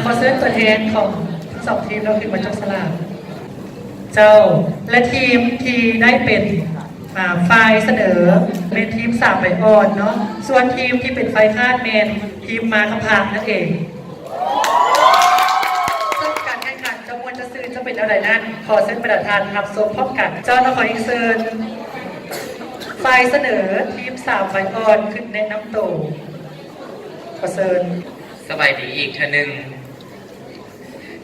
ຂໍເຊີນຕົວແທນຂອງທັງສອງທີມເນາະ ຂຶ້ນມາຈັບສະຫຼາກເຈົ້າ ແລະ ທີມທີ່ໄດ້ເປັນ ອ່າ ຝ່າຍສະເໜີແມ່ນທີມສາມໃບອ່ອນເນາະ, ສ່ວນທີມທີ່ເປັນຝ່າຍຄ້ານແມ່ນທີມມາຄຳພັງນັ້ນເອງ. ເຊິ່ງການແຂ່ງຂັນຈະມ່ວນຈະຊື່ນຈະເປັນແນວໃດນັ້ນ ຂໍເຊີນບັນດາທ່ານຮັບຊົມພ້ອມກັນ. ເຈົ້າ ນະຄອນ ເຊີນຝ່າຍສະເໜີທີມສາມໃບອ່ອນຂຶ້ນແນະນຳໂຕ. ຂໍເຊີນ. ສະບາຍດີອີກເທື່ອໜຶ່ງ.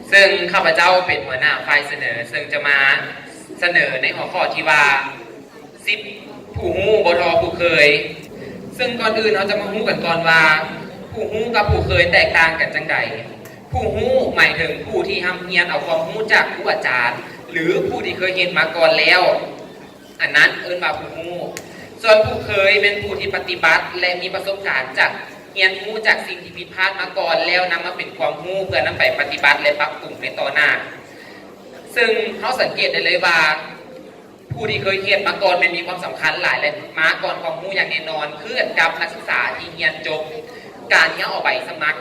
ເຊິ່ງຂ້າພະເຈົ້າເປັນຫົວໜ້າຝ່າຍສະເໜີ ເຊິ່ງຈະມາສະເໜີໃນຫົວຂໍ້ທີ່ວ່າ ສິບຜູ້ຮູ້ບໍ່ທໍ່ຜູ້ເຄີຍ. ເຊິ່ງກ່ອນອື່ນເຮົາຈະມາຮູ້ກັນກ່ອນວ່າ ຜູ້ຮູ້ກັບຜູ້ເຄີຍແຕກຕ່າງກັນຈັ່ງໃດ. ຜູ້ຮູ້ໝາຍເຖິງຜູ້ທີ່ຮ່ຳຮຽນເອົາຄວາມຮູ້ຈາກຄູອາຈານ ຫຼື ຜູ້ທີ່ເຄີຍເຮັດມາກ່ອນແລ້ວ. ອັນນັ້ນເອີ້ນວ່າຜູ້ຮູ້. ສ່ວນຜູ້ເຄີຍແມ່ນຜູ້ທີ່ປະຕິບັດ ແລະ ມີປະສົບການຈາກ ຮຽນຮູ້ຈາກສິ່ງທີ່ຜິດພາດມາກ່ອນ ແລ້ວນຳມາເປັນຄວາມຮູ້ ເພື່ອນຳໄປປະຕິບັດ ແລະ ປັບປຸງໃນຕໍ່ໜ້າ. ເຊິ່ງເຮົາສັງເກດໄດ້ເລີຍວ່າ ຜູ້ທີ່ເຄີຍເຮັດມາກ່ອນແມ່ນມີຄວາມສຳຄັນຫຼາຍ ແລະ ມາກ່ອນຄວາມຮູ້ຢ່າງແນ່ນອນ ຄືກັນກັບນັກສຶກສາທີ່ຮຽນຈົບ. ການທີ່ເຮົາເອົາໃບສະໝັກ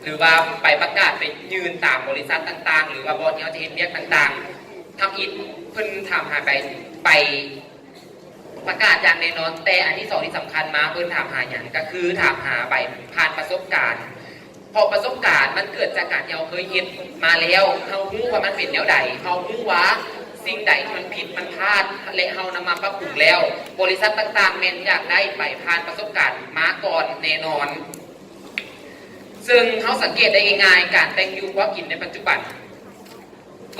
ຫຼືວ່າໃບປະກາດໄປຍື່ນຕາມບໍລິສັດຕ່າງໆ ຫຼືວ່າບ່ອນທີ່ເຮົາຈະເຮັດວຽກຕ່າງໆ ທຳອິດເພິ່ນຖາມຫາໃບ ໃບປະກາດຢ່າງແນ່ນອນ, ແຕ່ອັນທີສອງທີ່ສຳຄັນມາ ເພິ່ນຖາມຫາຫຍັງ? ກໍຄືຖາມຫາໃບຜ່ານປະສົບການ, ເພາະປະສົບການມັນເກີດຈາກການທີ່ເຮົາເຄີຍເຮັດມາແລ້ວ, ເຮົາຮູ້ວ່າມັນເປັນແນວໃດ, ເຮົາຮູ້ວ່າສິ່ງໃດທີ່ມັນຜິດ, ມັນພາດ ແລະ ເຮົານຳມາປັບປຸງແລ້ວ. ບໍລິສັດຕ່າງໆແມ່ນຢາກໄດ້ໃບຜ່ານປະສົບການມາກ່ອນແນ່ນອນ. ເຊິ່ງເຮົາສັງເກດໄດ້ງ່າຍໆ ການແຕ່ງຢູ່ຄົວກິນໃນປັດຈຸບັນ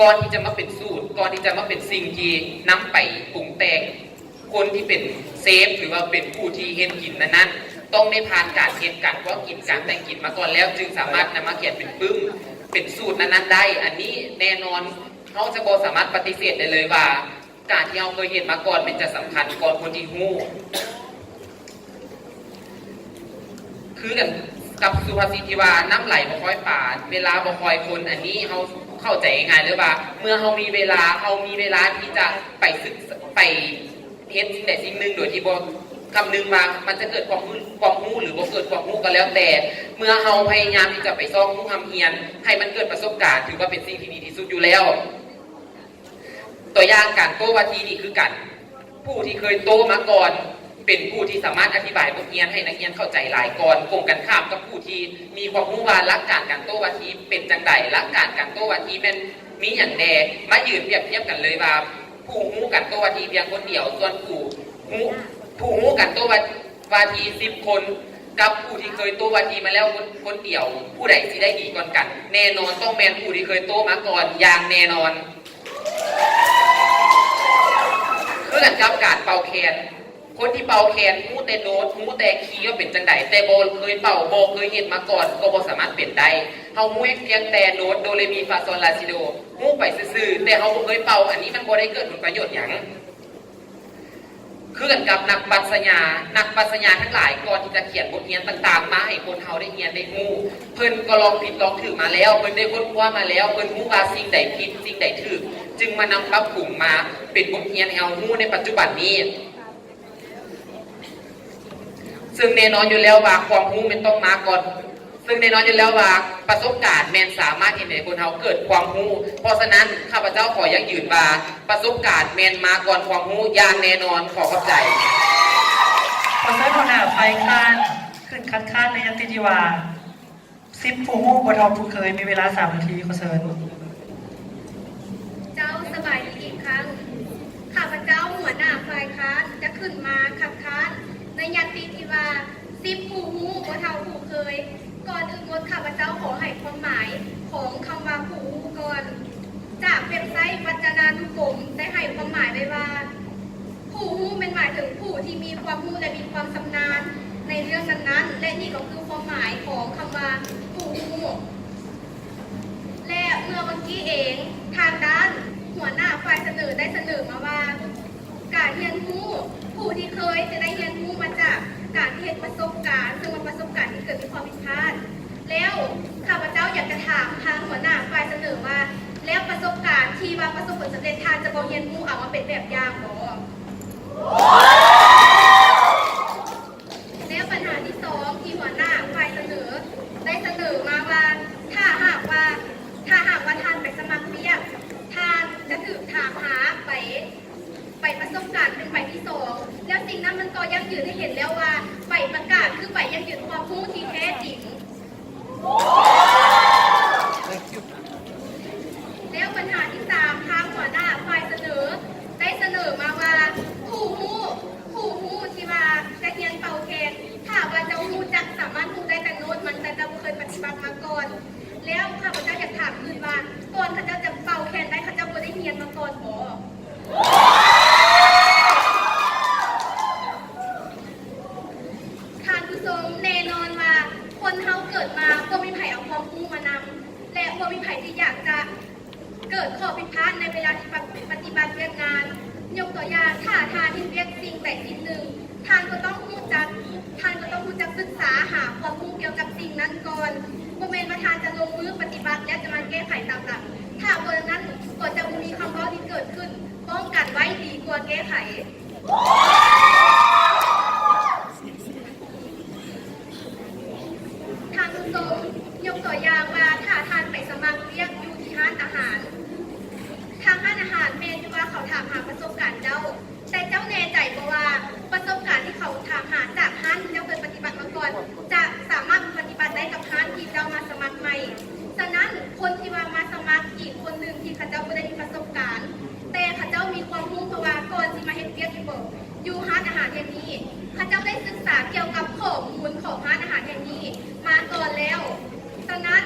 ກ່ອນທີ່ຈະມາເປັນສູດ, ກ່ອນທີ່ຈະມາເປັນສິ່ງທີ່ນຳໄປປຸງແຕ່ງ, ຄົນທີ່ເປັນເຊຟ ຫຼືວ່າເປັນຜູ້ທີ່ເຮັດກິນນັ້ນໆ ຕ້ອງໄດ້ຜ່ານການເຮັດການຄົວກິນ, ການແຕ່ງກິນມາກ່ອນແລ້ວ ຈຶ່ງສາມາດນຳມາຂຽນເປັນປຶ້ມ, ເປັນສູດນັ້ນໆໄດ້. ອັນນີ້ແນ່ນອນ ເຮົາຈະບໍ່ສາມາດປະຕິເສດໄດ້ເລີຍວ່າ ການທີ່ເຮົາເຄີຍເຮັດມາກ່ອນແມ່ນຈະສຳຄັນກ່ອນຄົນທີ່ຮູ້. ຄືກັນກັບສຸພາສິດທີ່ວ່າ ນ້ຳໄຫຼບໍ່ຄອຍປານ ເວລາບໍ່ຄອຍຄົນ. ອັນນີ້ເຮົາເຂົ້າໃຈງ່າຍໆເລີຍວ່າ ເມື່ອເຮົາມີເວລາ ເຮົາມີເວລາທີ່ຈະໄປສຶກ ໄປເຮັດສິ່ງໃດສິ່ງໜຶ່ງ ໂດຍທີ່ບໍ່ຄຳນຶງວ່າມັນຈະເກີດຄວາມຮູ້ ຄວາມຮູ້ ຫຼື ບໍ່ເກີດຄວາມຮູ້ກໍແລ້ວແຕ່. ເມື່ອເຮົາພະຍາຍາມທີ່ຈະໄປຊອກຮູ້ຮ່ຳຮຽນ ໃຫ້ມັນເກີດປະສົບການ ຖືວ່າເປັນສິ່ງທີ່ດີທີ່ສຸດຢູ່ແລ້ວ. ຕົວຢ່າງການໂຕ້ວາທີນີ້ຄືກັນ, ຜູ້ທີ່ເຄີຍໂຕ້ມາກ່ອນ ເປັນຜູ້ທີ່ສາມາດອະທິບາຍບົດຮຽນໃຫ້ນັກຮຽນເຂົ້າໃຈຫຼາຍກ່ອນ, ກົງກັນຂ້າມກັບຜູ້ທີ່ມີຄວາມຮູ້ວ່າຫຼັກການການໂຕ້ວາທີເປັນຈັ່ງໃດ, ຫຼັກການການໂຕ້ວາທີແມ່ນມີຫຍັງແດ່. ມາຢືນປຽບທຽບກັນເລີຍວ່າ ຜູ້ຮູ້ການໂຕ້ວາທີພຽງຄົນດຽວ, ສ່ວນຜູ້ຮູ້ ຜູ້ຮູ້ການໂຕ້ວາ ວາທີສິບຄົນ ກັບຜູ້ທີ່ເຄີຍໂຕ້ວາທີມາແລ້ວຄົນ ຄົນດຽວ, ຜູ້ໃດຊິໄດ້ດີກ່ອນກັນ? ແນ່ນອນຕ້ອງແມ່ນຜູ້ທີ່ເຄີຍໂຕ້ມາກ່ອນຢ່າງແນ່ນອນ. ຄືກັນກັບການເປົ່າແຄນ, ຄົນທີ່ເປົ່າແຄນຮູ້ແຕ່ໂນ້ດ, ຮູ້ແຕ່ຄີວ່າເປັນຈັ່ງໃດ, ແຕ່ບໍ່ເຄີຍເປົ່າ, ບໍ່ເຄີຍເຮັດມາກ່ອນ ກໍບໍ່ສາມາດເປັນໄດ້. ເຮົາຮູ້ພຽງແຕ່ໂນ້ດ ໂດເຣມີຟາຊອນລາຊີໂດ, ຮູ້ໄປຊື່ໆ ແຕ່ເຮົາບໍ່ເຄີຍເປົ່າ, ອັນນີ້ມັນບໍ່ໄດ້ເກີດຜົນປະໂຫຍດຫຍັງ. ຄືກັນກັບນັກປັດຊະຍາ, ນັກປັດຊະຍາທັງຫຼາຍ ກ່ອນທີ່ຈະຂຽນບົດຮຽນຕ່າງໆມາໃຫ້ຄົນເຮົາໄດ້ຮຽນໄດ້ຮູ້, ເພິ່ນກໍລອງຜິດລອງຖືກມາແລ້ວ, ເພິ່ນໄດ້ຄົ້ນຄວ້າມາແລ້ວ, ເພິ່ນຮູ້ວ່າສິ່ງໃດຜິດ, ສິ່ງໃດຖືກ, ຈຶ່ງມານຳປັບປຸງມາເປັນບົດຮຽນໃຫ້ເຮົາຮູ້ໃນປັດຈຸບັນນີ້. ເຊິ່ງແນ່ນອນຢູ່ແລ້ວວ່າຄວາມຮູ້ແມ່ນຕ້ອງມາກ່ອນ, ເຊິ່ງແນ່ນອນຢູ່ແລ້ວວ່າປະສົບການແມ່ນສາມາດເຮັດໃຫ້ຄົນເຮົາເກີດຄວາມຮູ້. ເພາະສະນັ້ນ ຂ້າພະເຈົ້າຂໍຢັ້ງຢືນວ່າປະສົບການແມ່ນມາກ່ອນຄວາມຮູ້ຢ່າງແນ່ນອນ. ຂໍຂອບໃຈ. ຂໍເຊີນຫົວໜ້າຝ່າຍຄ້ານຂຶ້ນຄັດຄ້ານໃນຍັດຕິທີ່ວ່າ ສິບຜູ້ຮູ້ບໍ່ເທົ່າຜູ້ເຄີຍ, ມີເວລາສາມນາທີ. ຂໍເຊີນ. ເຈົ້າ ສະບາຍດີອີກຄັ້ງ. ຂ້າພະເຈົ້າຫົວໜ້າຝ່າຍຄ້ານຈະຂຶ້ນມາຄັດຄ້ານໃນຍັດຕິທີ່ວ່າ ສິບຜູ້ຮູ້ບໍ່ເທົ່າຜູ້ເຄີຍ. ກ່ອນອື່ນໝົດ ຂ້າພະເຈົ້າຂໍໃຫ້ຄວາມໝາຍຂອງຄຳວ່າຜູ້ຮູ້ກ່ອນ. ຈາກເວັບໄຊວັດຈະນານຸກົມໄດ້ໃຫ້ຄວາມໝາຍໄວ້ວ່າ ຜູ້ຮູ້ແມ່ນໝາຍເຖິງຜູ້ທີ່ມີຄວາມຮູ້ ແລະ ມີຄວາມຊຳນານໃນເລື່ອງນັ້ນໆ ແລະ ນີ້ກໍຄືຄວາມໝາຍຂອງຄຳວ່າຜູ້ຮູ້. ແລະ ເມື່ອວັນກີ້ເອງ ທາງດ້ານຫົວໜ້າຝ່າຍສະເໜີໄດ້ສະເໜີມາວ່າ ການຮຽນຮູ້ ຜູ້ທີ່ເຄີຍຈະໄດ້ຮຽນຮູ້ມາຈາກການທີ່ເຮັດປະສົບການ, ເຊິ່ງວ່າປະສົບການທີ່ເກີດມີຄວາມຜິດພາດ. ແລ້ວຂ້າພະເຈົ້າຢາກຈະຖາມທາງຫົວໜ້າຝ່າຍສະເໜີວ່າ ແລ້ວປະສົບການທີ່ວ່າປະສົບຜົນສຳເລັດ ທ່ານຈະບໍ່ຮຽນຮູ້ເອົາມາເປັນແບບຢ່າງບໍ? ແລ້ວບັນຫາທີສອງ ທີ່ຫົວໜ້າຝ່າຍສະເໜີໄດ້ສະເໜີມາວ່າ ຖ້າຫາກວ່າ ບໍ່ມີໃຜທີ່ຢາກຈະເກີດຂໍ້ຜິດພາດໃນເວລາທີ່ປະ ປະຕິບັດວຽກງານ. ຍົກຕົວຢ່າງ, ຖ້າທ່ານເຮັດວຽກສິ່ງໃດສິ່ງໜຶ່ງ, ທ່ານກໍຕ້ອງຮູ້ຈັກ, ທ່ານກໍຕ້ອງຮູ້ຈັກສຶກສາຫາຄວາມຮູ້ກ່ຽວກັບສິ່ງນັ້ນກ່ອນ. ບໍ່ແມ່ນວ່າທ່ານຈະລົງມືປະຕິບັດແລ້ວຈະມາແກ້ໄຂຕາມຫຼັງ. ຖ້າບໍ່ດັ່ງນັ້ນ, ກໍຈະບໍ່ມີຄວາມເວົ້າທີ່ເກີດຂຶ້ນ. ປ້ອງກັນໄວ້ດີກວ່າແກ້ໄຂ. ທ່ານຜູ້ຊົມ, ຍົກຕົວຢ່າງວ່າ ຖ້າທ່ານໄປສະໝັກວຽກຢູ່ທີ່ຮ້ານອາຫານ, ທາງຮ້ານອາຫານແມ່ນຢູ່ວ່າເຂົາຖາມຫາປະສົບການເຈົ້າ, ແຕ່ເຈົ້າແນ່ໃຈບໍ່ວ່າປະສົບການທີ່ເຂົາຖາມຫາຈາກຮ້ານທີ່ເຈົ້າເຄີຍປະຕິບັດມາກ່ອນ ຈະສາມາດປະຕິບັດໄດ້ກັບຮ້ານທີ່ເຈົ້າມາສະໝັກໃໝ່? ສະນັ້ນ, ຄົນທີ່ວ່າມາສະໝັກອີກຄົນໜຶ່ງທີ່ເຂົາເຈົ້າບໍ່ໄດ້ມີປະສົບການ, ແຕ່ເຂົາເຈົ້າມີຄວາມຮູ້ ເພາະວ່າກ່ອນຊິມາເຮັດວຽກຢູ່ບໍ ຢູ່ຮ້ານອາຫານແຫ່ງນີ້, ເຂົາເຈົ້າໄດ້ສຶກສາກ່ຽວກັບຂໍ້ມູນຂອງຮ້ານອາຫານແຫ່ງນີ້ມາກ່ອນແລ້ວ. ສະນັ້ນ,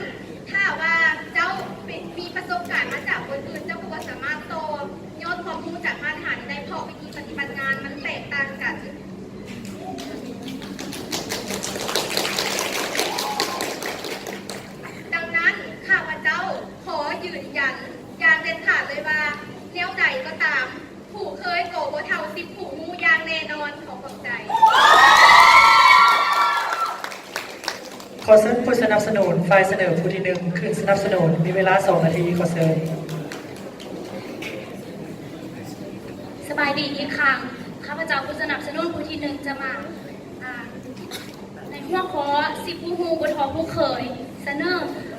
ຖ້າວ່າເຈົ້າເປັນ ມີປະສົບການມາຈາກຄົນອື່ນ, ເຈົ້າກໍບໍ່ສາມາດຕໍ່ຍອດຄວາມຮູ້ຈາກຮ້ານອາຫານນີ້ໄດ້, ເພາະວິທີປະຕິບັດງານມັນແຕກຕ່າງກັນ. ດັ່ງນັ້ນ, ຂ້າພະເຈົ້າຂໍຢືນຢັນຢ່າງເດັດຂາດເລີຍວ່າ ແນວໃດກໍຕາມ, ຜູ້ເຄີຍກໍບໍ່ເທົ່າສິບຜູ້ຮູ້ຢ່າງແນ່ນອນ. ຂໍຂອບໃຈ. ຂໍເຊີນຜູ້ສະໜັບສະໜູນຝ່າຍສະເໜີຜູ້ທີໜຶ່ງຂຶ້ນສະໜັບສະໜູນ, ມີເວລາສອງນາທີ. ຂໍເຊີນ. ສະບາຍດີອີກຄັ້ງ, ຂ້າພະເຈົ້າຜູ້ສະໜັບສະໜູນຜູ້ທີໜຶ່ງຈະມາ ອ່າ ໃນຫົວຂໍ້ ສິບຜູ້ຮູ້ບໍ່ທໍ່ຜູ້ເຄີຍ ສະເໜີ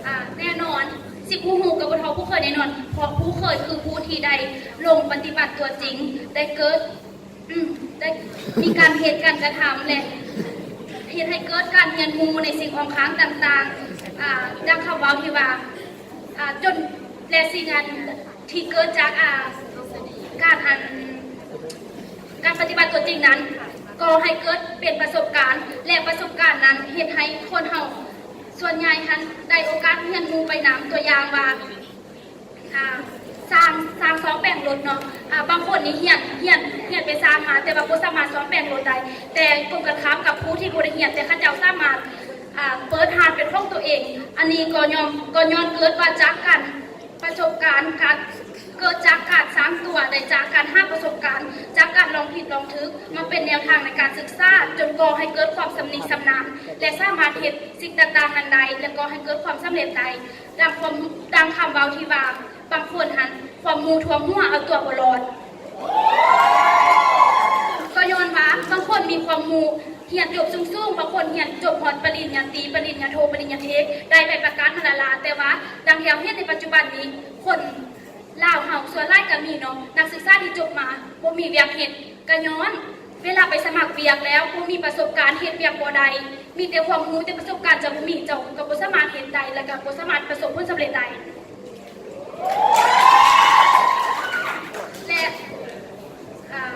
ອ່າ ແນ່ນອນ ສິບຜູ້ຮູ້ກໍບໍ່ທໍ່ຜູ້ເຄີຍແນ່ນອນ, ເພາະຜູ້ເຄີຍຄືຜູ້ທີ່ໄດ້ລົງປະຕິບັດຕົວຈິງ ໄດ້ເກີດ ອືມ ໄດ້ມີການເຮັດການກະທຳ ແລະ ເຮັດໃຫ້ເກີດການຮຽນຮູ້ໃນສິ່ງຂອງຂ້າງຕ່າງໆ ອ່າ ດັ່ງຄຳເວົ້າທີ່ວ່າ ອ່າ ຈົນ ແລະ ສິ່ງອັນ ທີ່ເກີດຈາກ ອ່າ ການ ອັນ ການປະຕິບັດຕົວຈິງນັ້ນ ກໍໃຫ້ເກີດເປັນປະສົບການ ແລະ ປະສົບການນັ້ນເຮັດໃຫ້ຄົນເຮົາສ່ວນໃຫຍ່ຫັ້ນໄດ້ໂອກາດຮຽນຮູ້ໄປນຳ. ຕົວຢ່າງວ່າ ອ່າ ຊ່າງ ຊ່າງສ້ອມແປງລົດເນາະ, ອ່າ ບາງຄົນນີ້ຮຽນ ຮຽນ ຮຽນໄປຊ່າງມາ ແຕ່ວ່າບໍ່ສາມາດສ້ອມແປງລົດໄດ້, ແຕ່ກົງກັນຂ້າມກັບຜູ້ທີ່ບໍ່ໄດ້ຮຽນ ແຕ່ເຂົາເຈົ້າສາມາດ ອ່າ ເປີດຮ້ານເປັນຂອງຕົວເອງ. ອັນນີ້ກໍຍ້ອນ ກໍຍ້ອນເກີດວ່າຈາກການ ປະສົບການ ການ ເກີດຈາກການສ້າງຕົວ ແລະ ຈາກການຫາປະສົບການ ຈາກການລອງຜິດລອງຖືກ ມາເປັນແນວທາງໃນການສຶກສາ ຈົນກໍ່ໃຫ້ເກີດຄວາມຊຳນິຊຳນານ ແລະ ສາມາດເຮັດສິ່ງຕ່າງໆນັ້ນໄດ້ ແລະ ກໍ່ໃຫ້ເກີດຄວາມສຳເລັດໄດ້. ດັ່ງຄວາມ ດັ່ງຄຳເວົ້າທີ່ວ່າ ບາງຄົນຫັ້ນ ຄວາມຮູ້ຖ້ວມຫົວເອົາຕົວບໍ່ລອດ. ກໍຍ້ອນວ່າບາງຄົນມີຄວາມຮູ້ ຮຽນຈົບສູງໆ, ບາງຄົນຮຽນຈົບຮອດປະລິນຍາຕີ, ປະລິນຍາໂທ, ປະລິນຍາເອກ ໄດ້ໃບປະກາດມາລະລາ, ແຕ່ວ່າດັ່ງທີ່ເຮົາເຫັນໃນປັດຈຸບັນນີ້ ຄົນລາວເຮົາສ່ວນຫຼາຍກໍມີເນາະ, ນັກສຶກສາທີ່ຈົບມາບໍ່ມີວຽກເຮັດ, ກໍຍ້ອນເວລາໄປສະໝັກວຽກແລ້ວບໍ່ມີປະສົບການ, ເຮັດວຽກບໍ່ໄດ້, ມີແຕ່ຄວາມຮູ້ແຕ່ປະສົບການຈະບໍ່ມີ, ເຈົ້າກໍບໍ່ສາມາດເຮັດໄດ້ ແລະ ກໍບໍ່ສາມາດປະສົບຜົນສຳເລັດໄດ້. ແລະ ອ່າ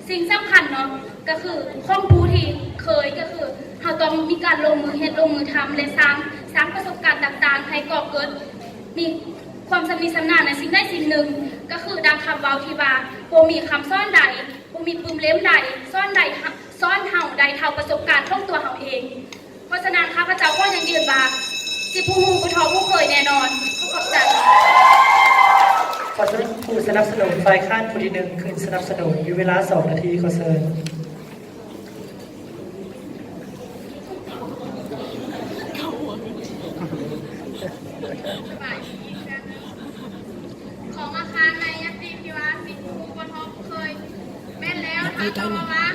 ສິ່ງສຳຄັນເນາະ ກໍຄືຂອງຜູ້ທີ່ເຄີຍ ກໍຄືເຮົາຕ້ອງມີການລົງມືເຮັດ ລົງມືທຳ ແລະ ສ້າງ ສ້າງປະສົບການຕ່າງໆ ໃຫ້ກໍ່ເກີດມີຄວາມຊຳນິຊຳນານໃນສິ່ງໃດສິ່ງໜຶ່ງ. ກໍຄືດັ່ງຄຳເວົ້າທີ່ວ່າ ບໍ່ມີຄຳສອນໃດ ບໍ່ມີປຶ້ມເຫຼັ້ມໃດ ສອນໄດ້ ສອນເຮົາໄດ້ເທົ່າປະສົບການຂອງຕົວເຮົາເອງ. ເພາະສະນັ້ນ ຂ້າພະເຈົ້າຂໍຢັ້ງຢືນວ່າ ສິບຜູ້ຮູ້ບໍ່ທໍ່ຜູ້ເຄີຍແນ່ນອນ. ຂໍຂອບໃຈ. ຂໍເຊີນຜູ້ສະໜັບສະໜູນຝ່າຍຄ້ານຜູ້ທີໜຶ່ງຂຶ້ນສະໜັບສະໜູນ, ມີເວລາສອງນາທີ. ຂໍເຊີນ. ຂໍມາຄ້າງໃນຍະຕິທີ່ວ່າ ສິບຜູ້ຮູ້ບໍ່ທໍ່ຜູ້ເຄີຍ. ແມ່ນແລ້ວ ທ່ານເຈົ້າເວົ້າວ່າ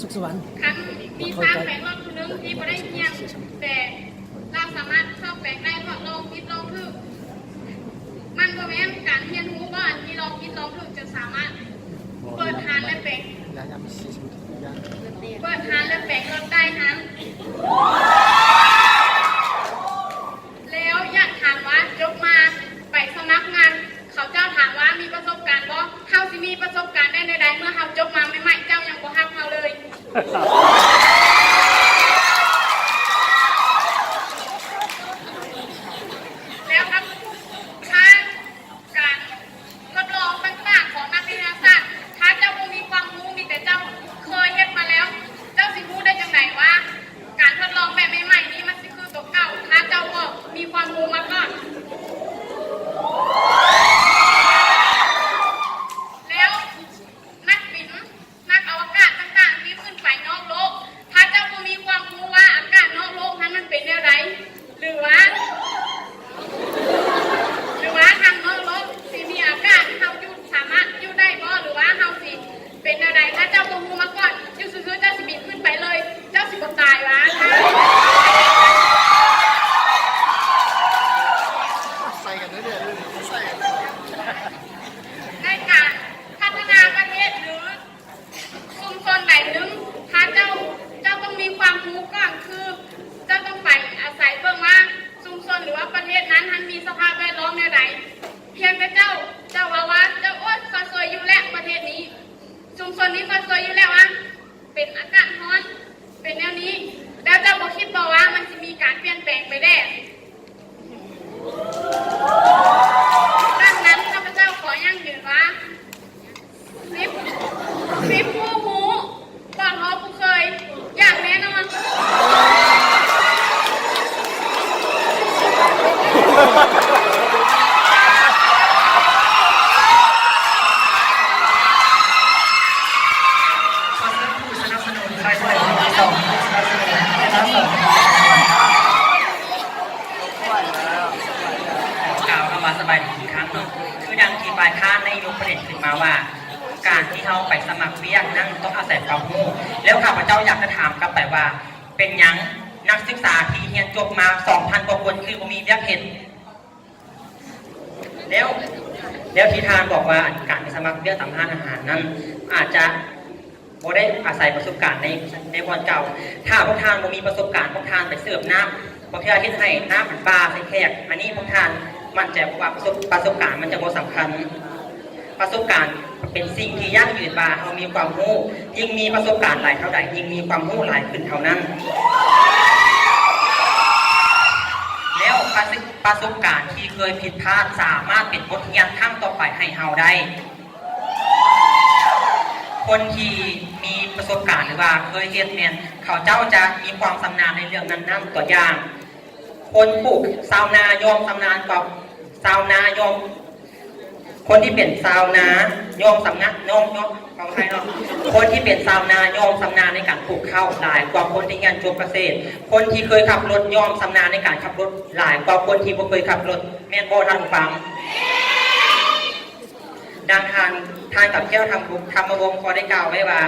ສຸກສະຫວັນ ຄັນມີຊ່າງແປງລົດຜູ້ໜຶ່ງທີ່ບໍ່ໄດ້ຮຽນ ແຕ່ລາວສາມາດຊ່າງແປງໄດ້ ເພາະລອງຜິດລອງຖືກ. ມັນບໍ່ແມ່ນການຮຽນຮູ້ບໍ່ ອັນທີ່ລອງຜິດລອງຖືກຈົນສາມາດເປີດຮ້ານ ແລະ ແປງ ເປີດຮ້ານ ແລະ ແປງລົດໄດ້ຫັ້ນ. ແລ້ວຢາກຖາມວ່າ ຈົບມາໄປສະໝັກງານ ເຂົາເຈົ້າຖາມວ່າມີປະສົບການບໍ່? ເຮົາຊິມີປະສົບການໄດ້ແນວໃດ ເມື່ອເຮົາຈົບມາໃໝ່ໆ ເຈົ້າຍັງບໍ່ຮັບເຮົາເລີຍ? ແລ້ວກໍ ຖ້າການທົດລອງຕ່າງໆຂອງນັກວິທະຍາສາດ, ຖ້າເຈົ້າບໍ່ມີຄວາມຮູ້, ມີແຕ່ເຈົ້າເຄີຍເຮັດມາແລ້ວ, ເຈົ້າຊິຮູ້ໄດ້ຈັ່ງໃດວ່າການທົດລອງແບບໃໝ່ໆນີ້ມັນຊິຄືຕົວເກົ່າ ຖ້າເຈົ້າບໍ່ມີຄວາມຮູ້ມາກ່ອນ? ປະເທດນັ້ນຫັ້ນມີສະພາບແວດລ້ອມແນວໃດ? ພຽງແຕ່ເຈົ້າ, ເຈົ້າເວົ້າວ່າ ເຈົ້າ ໂອ້ຍ ຂ້ອຍສວຍຢູ່ແລ້ວປະເທດນີ້, ຊຸມຊົນນີ້ຂ້ອຍສວຍຢູ່ແລ້ວອະ, ເປັນອາກາດຮ້ອນ, ເປັນແນວນີ້, ແລ້ວເຈົ້າບໍ່ຄິດບໍ່ວ່າມັນຊິມີການປ່ຽນແປງໄປແດ່? ດັ່ງນັ້ນ ຂ້າພະເຈົ້າຂໍຢັ້ງຢືນວ່າ ສິບ ສິບຜູ້ຮູ້ ບໍ່ທໍຜູ້ເຄີຍ ຢ່າງແນ່ນອນ. ຂໍເຊີນຜູ້ສະໜັບສະໜູນ ຝ່າຍສະເໜີ ຜູ້ສະໜັບສະໜູນ ຜູ້ສະໜັບສະໜູນ ກ່າວຄຳວ່າສະບາຍດີອີກຄັ້ງເນາະ. ຄືດັ່ງທີ່ຝ່າຍຄ້ານໄດ້ຍົກປະເດັນຂຶ້ນມາວ່າ ການທີ່ເຮົາໄປສະໝັກວຽກນັ້ນຕ້ອງອາໄສຄວາມຮູ້, ແລ້ວຂ້າພະເຈົ້າຢາກຈະຖາມກັບໄປວ່າ ເປັນຫຍັງນັກສຶກສາທີ່ຮຽນຈົບມາສອງພັນກວ່າຄົນຄືບໍ່ມີວຽກເຮັດ? ແລ້ວ ແລ້ວທີ່ທ່ານບອກວ່າ ອັນ ການໄປສະໝັກວຽກຕາມຮ້ານອາຫານນັ້ນ ອາດຈະບໍ່ໄດ້ອາໄສປະສົບການໃນ ໃນບ່ອນເກົ່າ. ຖ້າພວກທ່ານບໍ່ມີປະສົບການ, ພວກທ່ານໄປເສີບນ້ຳ, ບາງເທື່ອເຮັດໃຫ້ນ້ຳມັນປາໃສ່ແຂກ. ອັນນີ້ພວກທ່ານໝັ້ນໃຈບໍ່ວ່າປະສົບ ປະສົບການມັນຈະບໍ່ສຳຄັນ? ປະສົບການເປັນສິ່ງທີ່ຢັ້ງຢືນວ່າເຮົາມີຄວາມຮູ້, ຍິ່ງມີປະສົບການຫຼາຍເທົ່າໃດ, ຍິ່ງມີຄວາມຮູ້ຫຼາຍຂຶ້ນເທົ່ານັ້ນ. ແລ້ວປະ ປະສົບການທີ່ເຄີຍຜິດພາດສາມາດເປັນບົດຮຽນຄັ້ງຕໍ່ໄປໃຫ້ເຮົາໄດ້. ຄົນທີ່ມີປະສົບການ ຫຼືວ່າເຄີຍເຮັດແມ່ນ ເຂົາເຈົ້າຈະມີຄວາມຊຳນານໃນເລື່ອງນັ້ນໆ. ຕົວຢ່າງ, ຄົນປູກ ຊາວນາຍ່ອມຊຳນານກວ່າ ຊາວນາຍ່ອມ ຄົນທີ່ເປັນຊາວນາຍ່ອມຊຳນານ ຍ່ອມ ຍ່ອມ ຂໍອະໄພເນາະ, ຄົນທີ່ເປັນຊາວນາຍ່ອມຊຳນານໃນການປູກເຂົ້າຫຼາຍກວ່າຄົນທີ່ຮຽນຈົບກະເສດ. ຄົນທີ່ເຄີຍຂັບລົດຍ່ອມຊຳນານໃນການຂັບລົດຫຼາຍກວ່າຄົນທີ່ບໍ່ເຄີຍຂັບລົດ. ແມ່ນບໍ່ທ່ານຜູ້ຟັງ? ດັ່ງທ່ານ ທ່ານກັບແກ້ວ ທຳ ທຳມະວົງ ກໍໄດ້ກ່າວໄວ້ວ່າ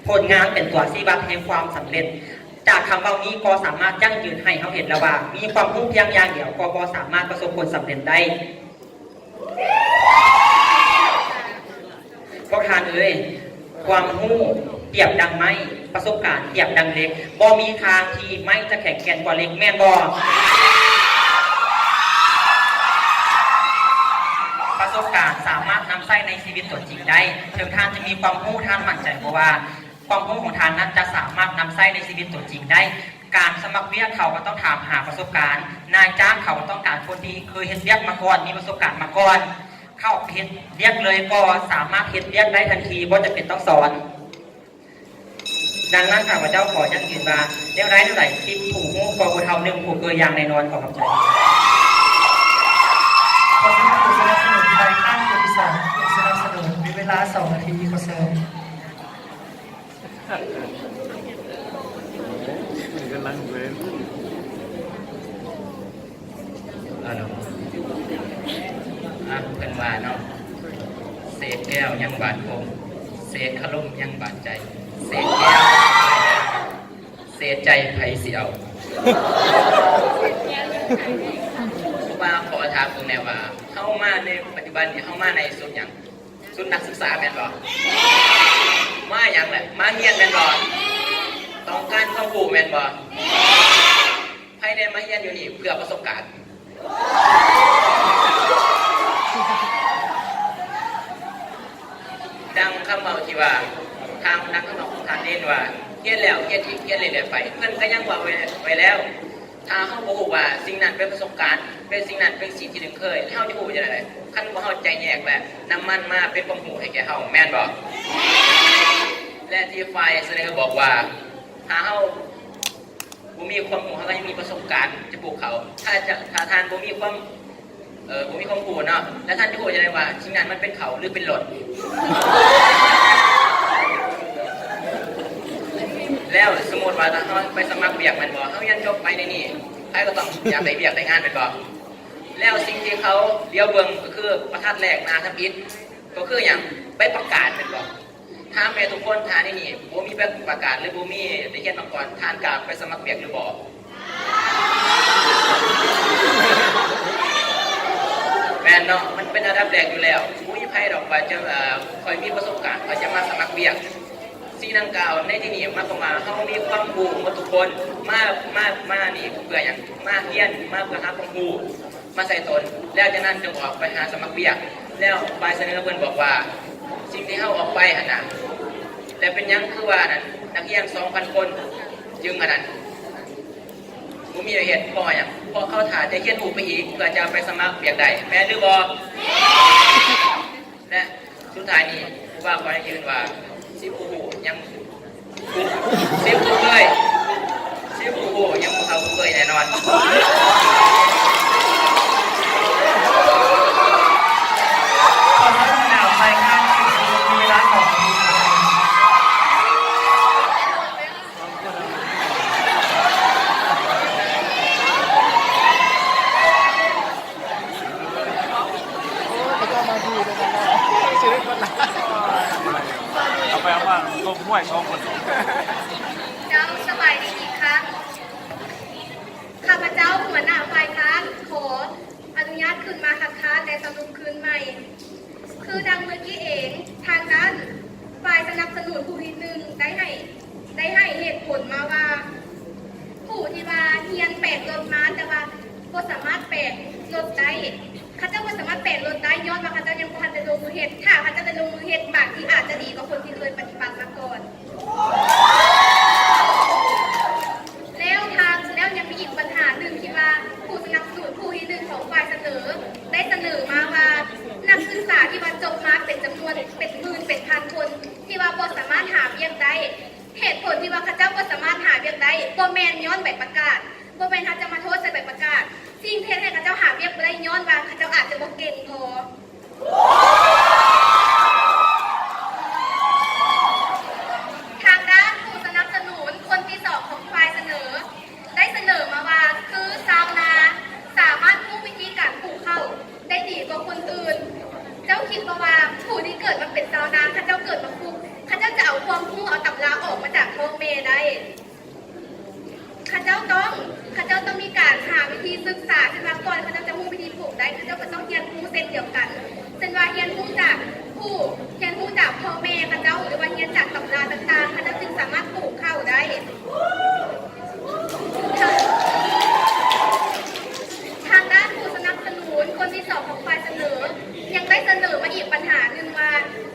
ຜົນງານເປັນຕົວຊີ້ວັດແຫ່ງຄວາມສຳເລັດ. ຈາກຄຳເວົ້ານີ້ກໍສາມາດຢັ້ງຢືນໃຫ້ເຮົາເຫັນແລ້ວວ່າ ມີຄວາມຮູ້ພຽງຢ່າງດຽວກໍບໍ່ສາມາດປະສົບຜົນສຳເລັດໄດ້. ພວກທ່ານເອີຍ, ຄວາມຮູ້ປຽບດັ່ງໄມ້, ປະສົບການປຽບດັ່ງເຫຼັກ, ບໍ່ມີທາງທີ່ໄມ້ຈະແຂງແກ່ນກວ່າເຫຼັກ, ແມ່ນບໍ່? ປະສົບການສາມາດນຳໃຊ້ໃນຊີວິດຕົວຈິງໄດ້. ເຖິງທ່ານຈະມີຄວາມຮູ້, ທ່ານໝັ້ນໃຈບໍ່ວ່າ ຄວາມຮູ້ຂອງທ່ານນັ້ນຈະສາມາດນຳໃຊ້ໃນຊີວິດຕົວຈິງໄດ້. ການສະໝັກວຽກເຂົາກໍຕ້ອງຖາມຫາປະສົບການ, ນາຍຈ້າງເຂົາກໍຕ້ອງການຄົນທີ່ເຄີຍເຮັດວຽກມາກ່ອນ, ມີປະສົບການມາກ່ອນ. ເຂົ້າໄປເຮັດວຽກເລີຍກໍສາມາດເຮັດວຽກໄດ້ທັນທີ, ບໍ່ຈຳເປັນຕ້ອງສອນ. ດັ່ງນັ້ນ ຂ້າພະເຈົ້າຂໍຢັ້ງຢືນວ່າ ແນວໃດແນວໃດ ສິບຜູ້ຮູ້ກໍບໍ່ເທົ່າໜຶ່ງຜູ້ເຄີຍຢ່າງແນ່ນອນ. ຂໍຂອບໃຈ. ຂໍສະໜັບສະໜູນ ຝ່າຍຄ້ານ ຜູ້ທີ່ສອງ ຜູ້ສະໜັບສະໜູນ ມີເວລາສອງນາທີ. ຂໍເຊີນ. ກຳລັງເບິ່ງ ອາໂລ ອາ ເພິ່ນວ່າເນາະ ເສດແກ້ວຍັງບາດຜົມ ເສດຄາລົມຍັງບາດໃຈ ເສດແກ້ວ ເສດໃຈໃຜຊິເອົາ? ວ່າຂໍຖາມເບິ່ງແດ່ວ່າ ເຮົາມາໃນປັດຈຸບັນນີ້ ເຮົາມາໃນຊຸດຫຍັງ? ຊຸດນັກສຶກສາແມ່ນບໍ່? ມາຫຍັງແຫຼະ? ມາຮຽນແມ່ນບໍ່? ຕ້ອງການຄວາມຮູ້ແມ່ນບໍ່? ໃຜແດ່ມາຮຽນຢູ່ນີ້ເພື່ອປະສົບການ? ດັ່ງຄຳເວົ້າທີ່ວ່າ ທາງນັກທຳນອງຂອງທ່ານເນນວ່າ ຮຽນແລ້ວຮຽນອີກ ຮຽນເລື້ອຍໆໄປ ເພິ່ນກໍຍັງເວົ້າໄວ້ ໄວ້ແລ້ວ ຖ້າເຮົາບໍ່ຮູ້ວ່າສິ່ງນັ້ນເປັນປະສົບການ, ເປັນສິ່ງນັ້ນເປັນສິ່ງທີ່ລຶ້ງເຄີຍ, ແລ້ວເຮົາຈະຮູ້ຈັ່ງໃດ? ຄັນບໍ່ເຮົາແຈກແຍກ ແລະ ນຳມັນມາເປັນຄວາມຮູ້ໃຫ້ແກ່ເຮົາ, ແມ່ນບໍ່? ແລະ ທີ່ຝ່າຍສະເໜີບອກວ່າ ຖ້າເຮົາ ບໍ່ມີຄວາມຮູ້ ເຮົາກໍຍັງມີປະສົບການຈະປູກເຂົ້າ. ຖ້າຈະ ຖ້າທ່ານບໍ່ມີຄວາມ ເອີ ບໍ່ມີຄວາມຮູ້ເນາະ ແລ້ວທ່ານຈະຮູ້ຈັ່ງໃດວ່າສິ່ງນັ້ນມັນເປັນເຂົ້າ ຫຼື ເປັນລົດ? ແລ້ວສົມມຸດວ່າ ຖ້າເຮົາໄປສະໝັກວຽກແມ່ນບໍ່? ເຮົາຮຽນຈົບໄປໃນນີ້ ໃຜກໍຕ້ອງຢາກໄດ້ວຽກໄດ້ງານແມ່ນບໍ່? ແລ້ວສິ່ງທີ່ເຂົາຫຼຽວເບິ່ງກໍຄືບັນທັດແລກໜ້າທຳອິດ ກໍຄືຫຍັງ? ໃບປະກາດແມ່ນບໍ່? ຖາມແມ່ທຸກຄົນ ຖ້າໃນນີ້ບໍ່ມີໃບປະກາດ ຫຼື ບໍ່ມີໄດ້ຮຽນມາກ່ອນ ທ່ານກ້າໄປສະໝັກວຽກຫຼືບໍ່? ແມ່ນເນາະ ມັນເປັນອັນດັບແລກຢູ່ແລ້ວ. ບໍ່ມີໃຜດອກວ່າຈະ ເອີ ຂ້ອຍມີປະສົບການ ຂ້ອຍຈະມາສະໝັກວຽກ. ສິ່ງດັ່ງກ່າວໃນທີ່ນີ້ໝາຍຄວາມວ່າເຮົາມີຄວາມຮູ້ໝົດທຸກຄົນ ມາ ມາ ມານີ້ເພື່ອຫຍັງ? ມາຮຽນ ມາເພື່ອຫາຄວາມຮູ້ມາໃສ່ຕົນ ແລ້ວຈາກນັ້ນຈຶ່ງອອກໄປຫາສະໝັກວຽກ. ແລ້ວຝ່າຍສະເໜີເພິ່ນບອກວ່າ ສິ່ງທີ່ເຮົາອອກໄປຫັ້ນນະ ແລ້ວເປັນຫຍັງຄືວ່ານັ້ນ ນັກຮຽນສອງພັນຄົນຈຶ່ງອັນນັ້ນ ບໍ່ມີວຽກເຮັດ ເພາະຫຍັງ? ເພາະເຂົາຖ້າຈະຮຽນຮູ້ໄປອີກ ເພື່ອຈະໄປສະໝັກວຽກໄດ້ ແມ່ນຫຼືບໍ່? ແລະ ສຸດທ້າຍນີ້ ຜູ້ວ່າຂໍໃຫ້ຢືນວ່າ ສິບຜູ້ຮູ້ຍັງ ສິບຜູ້ເຄີຍ ສິບຜູ້ຮູ້ຍັງບໍ່ເທົ່າຜູ້ເຄີຍແນ່ນອນ. ຂໍສະໜັບສະໜູນຝ່າຍຄ້ານ ມີເວລາສອງນາທີ. ເອົາໄປເອົາມາລົມຫ້ວຍສອງຄົນ. ເຈົ້າ ສະບາຍດີອີກຄັ້ງ. ຂ້າພະເຈົ້າ ຫົວໜ້າຝ່າຍຄ້ານ ຂໍອະນຸຍາດຂຶ້ນມາຄັດຄ້ານ ແລະ ສະຫຼຸບຄືນໃໝ່. ຄືດັ່ງເມື່ອກີ້ເອງ ທາງດ້ານຝ່າຍສະໜັບສະໜູນຜູ້ທີໜຶ່ງໄດ້ໃຫ້ ໄດ້ໃຫ້ເຫດຜົນມາວ່າ ຜູ້ທີ່ວ່າຮຽນແປງລົດມາ ແຕ່ວ່າບໍ່ສາມາດແປງລົດໄດ້ ເຂົາເຈົ້າບໍ່ສາມາດແປງລົດໄດ້ ຍ້ອນວ່າເຂົາເຈົ້າຍັງບໍ່ທັນໄດ້ລົງມືເຮັດ. ຖ້າເຂົາເຈົ້າໄດ້ລົງມືເຮັດ ບາງທີອາດຈະດີກວ່າຄົນທີ່ເຄີຍປະຕິບັດມາກ່ອນ. ແລ້ວທາງ ແລ້ວຍັງມີອີກບັນຫາໜຶ່ງທີ່ວ່າ ຜູ້ສະໜັບສະໜູນຜູ້ທີໜຶ່ງຂອງຝ່າຍສະເໜີ ໄດ້ສະເໜີມາວ່າ ນັກສຶກສາທີ່ວ່າຈົບມາເປັນຈຳນວນເປັນໝື່ນເປັນພັນຄົນ ທີ່ວ່າບໍ່ສາມາດຫາວຽກໄດ້. ເຫດຜົນທີ່ວ່າເຂົາເຈົ້າບໍ່ສາມາດຫາວຽກໄດ້ ບໍ່ແມ່ນຍ້ອນໃບປະກາດ, ບໍ່ແມ່ນເຮົາຈະມາໂທດໃສ່ໃບປະກາດ. ສິ່ງທີ່ເຮັດໃຫ້ເຂົາເຈົ້າຫາວຽກບໍ່ໄດ້ ຍ້ອນວ່າເຂົາເຈົ້າອາດຈະບໍ່ເກັ່ງພໍ. ທາງດ້ານຜູ້ສະໜັບສະໜູນຄົນທີສອງຂອງຝ່າຍສະເໜີ ໄດ້ສະເໜີມາວ່າ ຄືຊາວນາສາມາດຮູ້ວິທີການປູກເຂົ້າໄດ້ດີກວ່າຄົນອື່ນ. ເຈົ້າຄິດບໍ່ວ່າຜູ້ທີ່ເກີດມາເປັນຊາວນາ ເຂົາເຈົ້າເກີດມາຟຸກ ເຂົາເຈົ້າຈະເອົາຄວາມຮູ້ ເອົາຕຳລາອອກມາຈາກທ້ອງແມ່ໄດ້? ເຂົາເຈົ້າຕ້ອງ ເຂົາເຈົ້າຕ້ອງມີການຫາວິທີສຶກສາ ເຊັ່ນວ່າກ່ອນເຂົາເຈົ້າຈະຮູ້ວິທີປູກໄດ້ ເຂົາເຈົ້າກໍຕ້ອງຮຽນຮູ້ເຊັ່ນດຽວກັນ ເຊັ່ນວ່າຮຽນຮູ້ຈາກຜູ້ ຮຽນຮູ້ຈາກພໍ່ແມ່ເຂົາເຈົ້າ ຫຼືວ່າຮຽນຈາກຕຳລາຕ່າງໆ ເຂົາເຈົ້າຈຶ່ງສາມາດປູກເຂົ້າໄດ້. ທາງດ້ານຜູ້ສະໜັບສະໜູນຄົນທີສອງຂອງຝ່າຍສະເໜີ ຍັງໄດ້ສະເໜີມາອີກບັນຫາໜຶ່ງວ່າ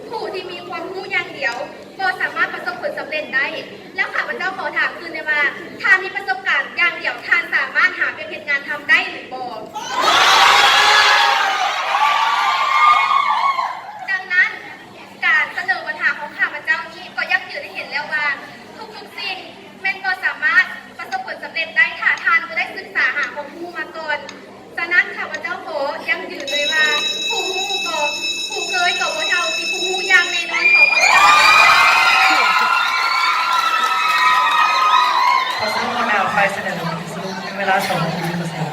ຜູ້ທີ່ມີຄວາມຮູ້ຢ່າງດຽວ ບໍ່ສາມາດປະສົບຜົນສຳເລັດໄດ້. ແລ້ວຂ້າພະເຈົ້າຂໍຖາມຄືນໄດ້ວ່າ ຖ້າມີປະສົບການຢ່າງດຽວ ທ່ານສາມາດຫາວຽກເຮັດງານທຳໄດ້ຫຼືບໍ່? ດັ່ງນັ້ນ ການສະເໜີບັນຫາຂອງຂ້າພະເຈົ້ານີ້ ກໍຢັ້ງຢືນໃຫ້ເຫັນແລ້ວວ່າ ທຸກໆສິ່ງແມ່ນບໍ່ສາມາດປະສົບຜົນສຳເລັດໄດ້ ຖ້າທ່ານບໍ່ໄດ້ສຶກສາຫາຄວາມຮູ້ມາກ່ອນ. ສະນັ້ນ ຂ້າພະເຈົ້າຂໍຢັ້ງຢືນເລີຍວ່າ ຜູ້ຮູ້ກໍ ຜູ້ເຄີຍກໍບໍ່ເທົ່າທີ່ຜູ້ຮູ້ຢ່າງແນ່ນອນຂອງພວກເຈົ້າ. ຂໍເຊີນຫົວໜ້າຝ່າຍສະເໜີ ມີເວລາສອງນາທີ ຂໍເຊີນ.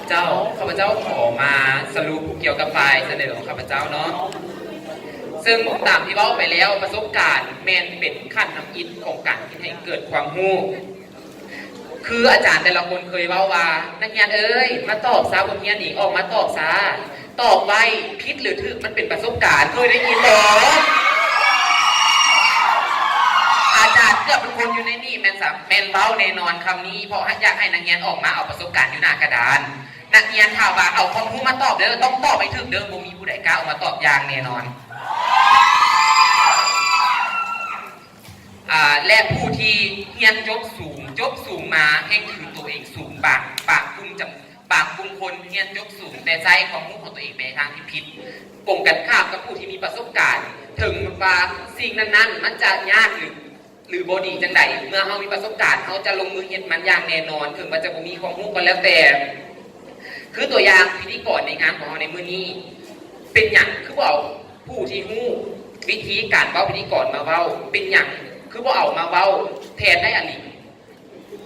ເຈົ້າ ຂ້າພະເຈົ້າຂໍມາສະຫຼຸບກ່ຽວກັບຝ່າຍສະເໜີຂອງຂ້າພະເຈົ້າເນາະ. ເຊິ່ງຕາມທີ່ເວົ້າໄປແລ້ວ ປະສົບການແມ່ນເປັນຂັ້ນທຳອິດຂອງການເຮັດໃຫ້ເກີດຄວາມຮູ້. ຄືອາຈານແຕ່ລະຄົນເຄີຍເວົ້າວ່າ ນັກຮຽນເອີຍ ມາຕອບຊາ ບົດຮຽນນີ້ອອກມາຕອບຊາ ຕອບໄວ ຜິດຫຼືຖືກ ມັນເປັນປະສົບການ ເຄີຍໄດ້ຍິນບໍ່? ອາຈານເກືອບທຸກຄົນຢູ່ໃນນີ້ແມ່ນສາ ແມ່ນເວົ້າແນ່ນອນຄຳນີ້ ເພາະຢາກໃຫ້ນັກຮຽນອອກມາເອົາປະສົບການຢູ່ໜ້າກະດານ. ນັກຮຽນຖ້າວ່າເອົາຄວາມຮູ້ມາຕອບເດີ ຕ້ອງຕອບໃຫ້ຖືກເດີ ບໍ່ມີຜູ້ໃດກ້າອອກມາຕອບຢ່າງແນ່ນອນ. ອ່າ ແລະ ຜູ້ທີ່ຮຽນຈົບສູງ ຈົບສູງມາແຮ່ງຖືໂຕເອງສູງ ບາງ ບາງກຸ່ມຈຳ ບາງກຸ່ມຄົນຮຽນຈົບສູງ ແຕ່ໃຊ້ຄວາມຮູ້ຂອງໂຕເອງໄປໃນທາງທີ່ຜິດ. ກົງກັນຂ້າມກັບຜູ້ທີ່ມີປະສົບການ ເຖິງວ່າສິ່ງນັ້ນໆ ມັນຈະຍາກ ຫຼື ຫຼື ບໍ່ດີຈັ່ງໃດ ເມື່ອເຮົາມີປະສົບການ ເຮົາຈະລົງມືເຮັດມັນຢ່າງແນ່ນອນ ເຖິງວ່າຈະບໍ່ມີຄວາມຮູ້ກໍແລ້ວແຕ່. ຄືຕົວຢ່າງ ພິທີກອນໃນງານຂອງເຮົາໃນມື້ນີ້ ເປັນຫຍັງຄືບໍ່ເອົາຜູ້ທີ່ຮູ້ວິທີການເວົ້າພິທີກອນມາເວົ້າ? ເປັນຫຍັງຄືບໍ່ເອົາມາເວົ້າແທນອ້າຍອາລິ?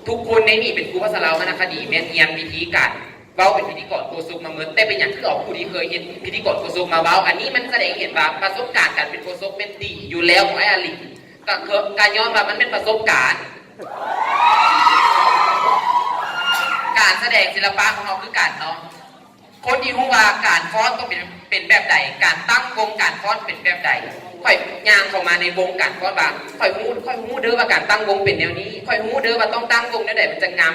ທຸກຄົນໃນນີ້ເປັນຄູພາສາລາວ ວັນນະຄະດີ ແມ່ນຮຽນວິທີການເວົ້າເປັນພິທີກອນໂຄສົກມາໝົດ ແຕ່ເປັນຫຍັງຄືເອົາຜູ້ທີ່ເຄີຍເຮັດພິທີກອນໂຄສົກມາເວົ້າ? ອັນນີ້ມັນສະແດງໃຫ້ເຫັນວ່າປະສົບການການເປັນໂຄສົກແມ່ນດີຢູ່ແລ້ວຂອງອ້າຍອາລິ. ກະ ກະຍ້ອນວ່າມັນແມ່ນປະສົບການ. ກະ ການສະແດງສິລະປະຂອງເຮົາຄືກັນເນາະ. ຄົນທີ່ຮູ້ວ່າການຟ້ອນຕ້ອງເປັນ ເປັນແບບໃດ, ການຕັ້ງວົງການຟ້ອນເປັນແບບໃດ. ຂ້ອຍຍ່າງເຂົ້າມາໃນວົງການຟ້ອນວ່າ ຂ້ອຍຮູ້ ຂ້ອຍຮູ້ເດີວ່າການຕັ້ງວົງເປັນແນວນີ້, ຂ້ອຍຮູ້ເດີວ່າຕ້ອງຕັ້ງວົງແນວໃດມັນຈະງາມ.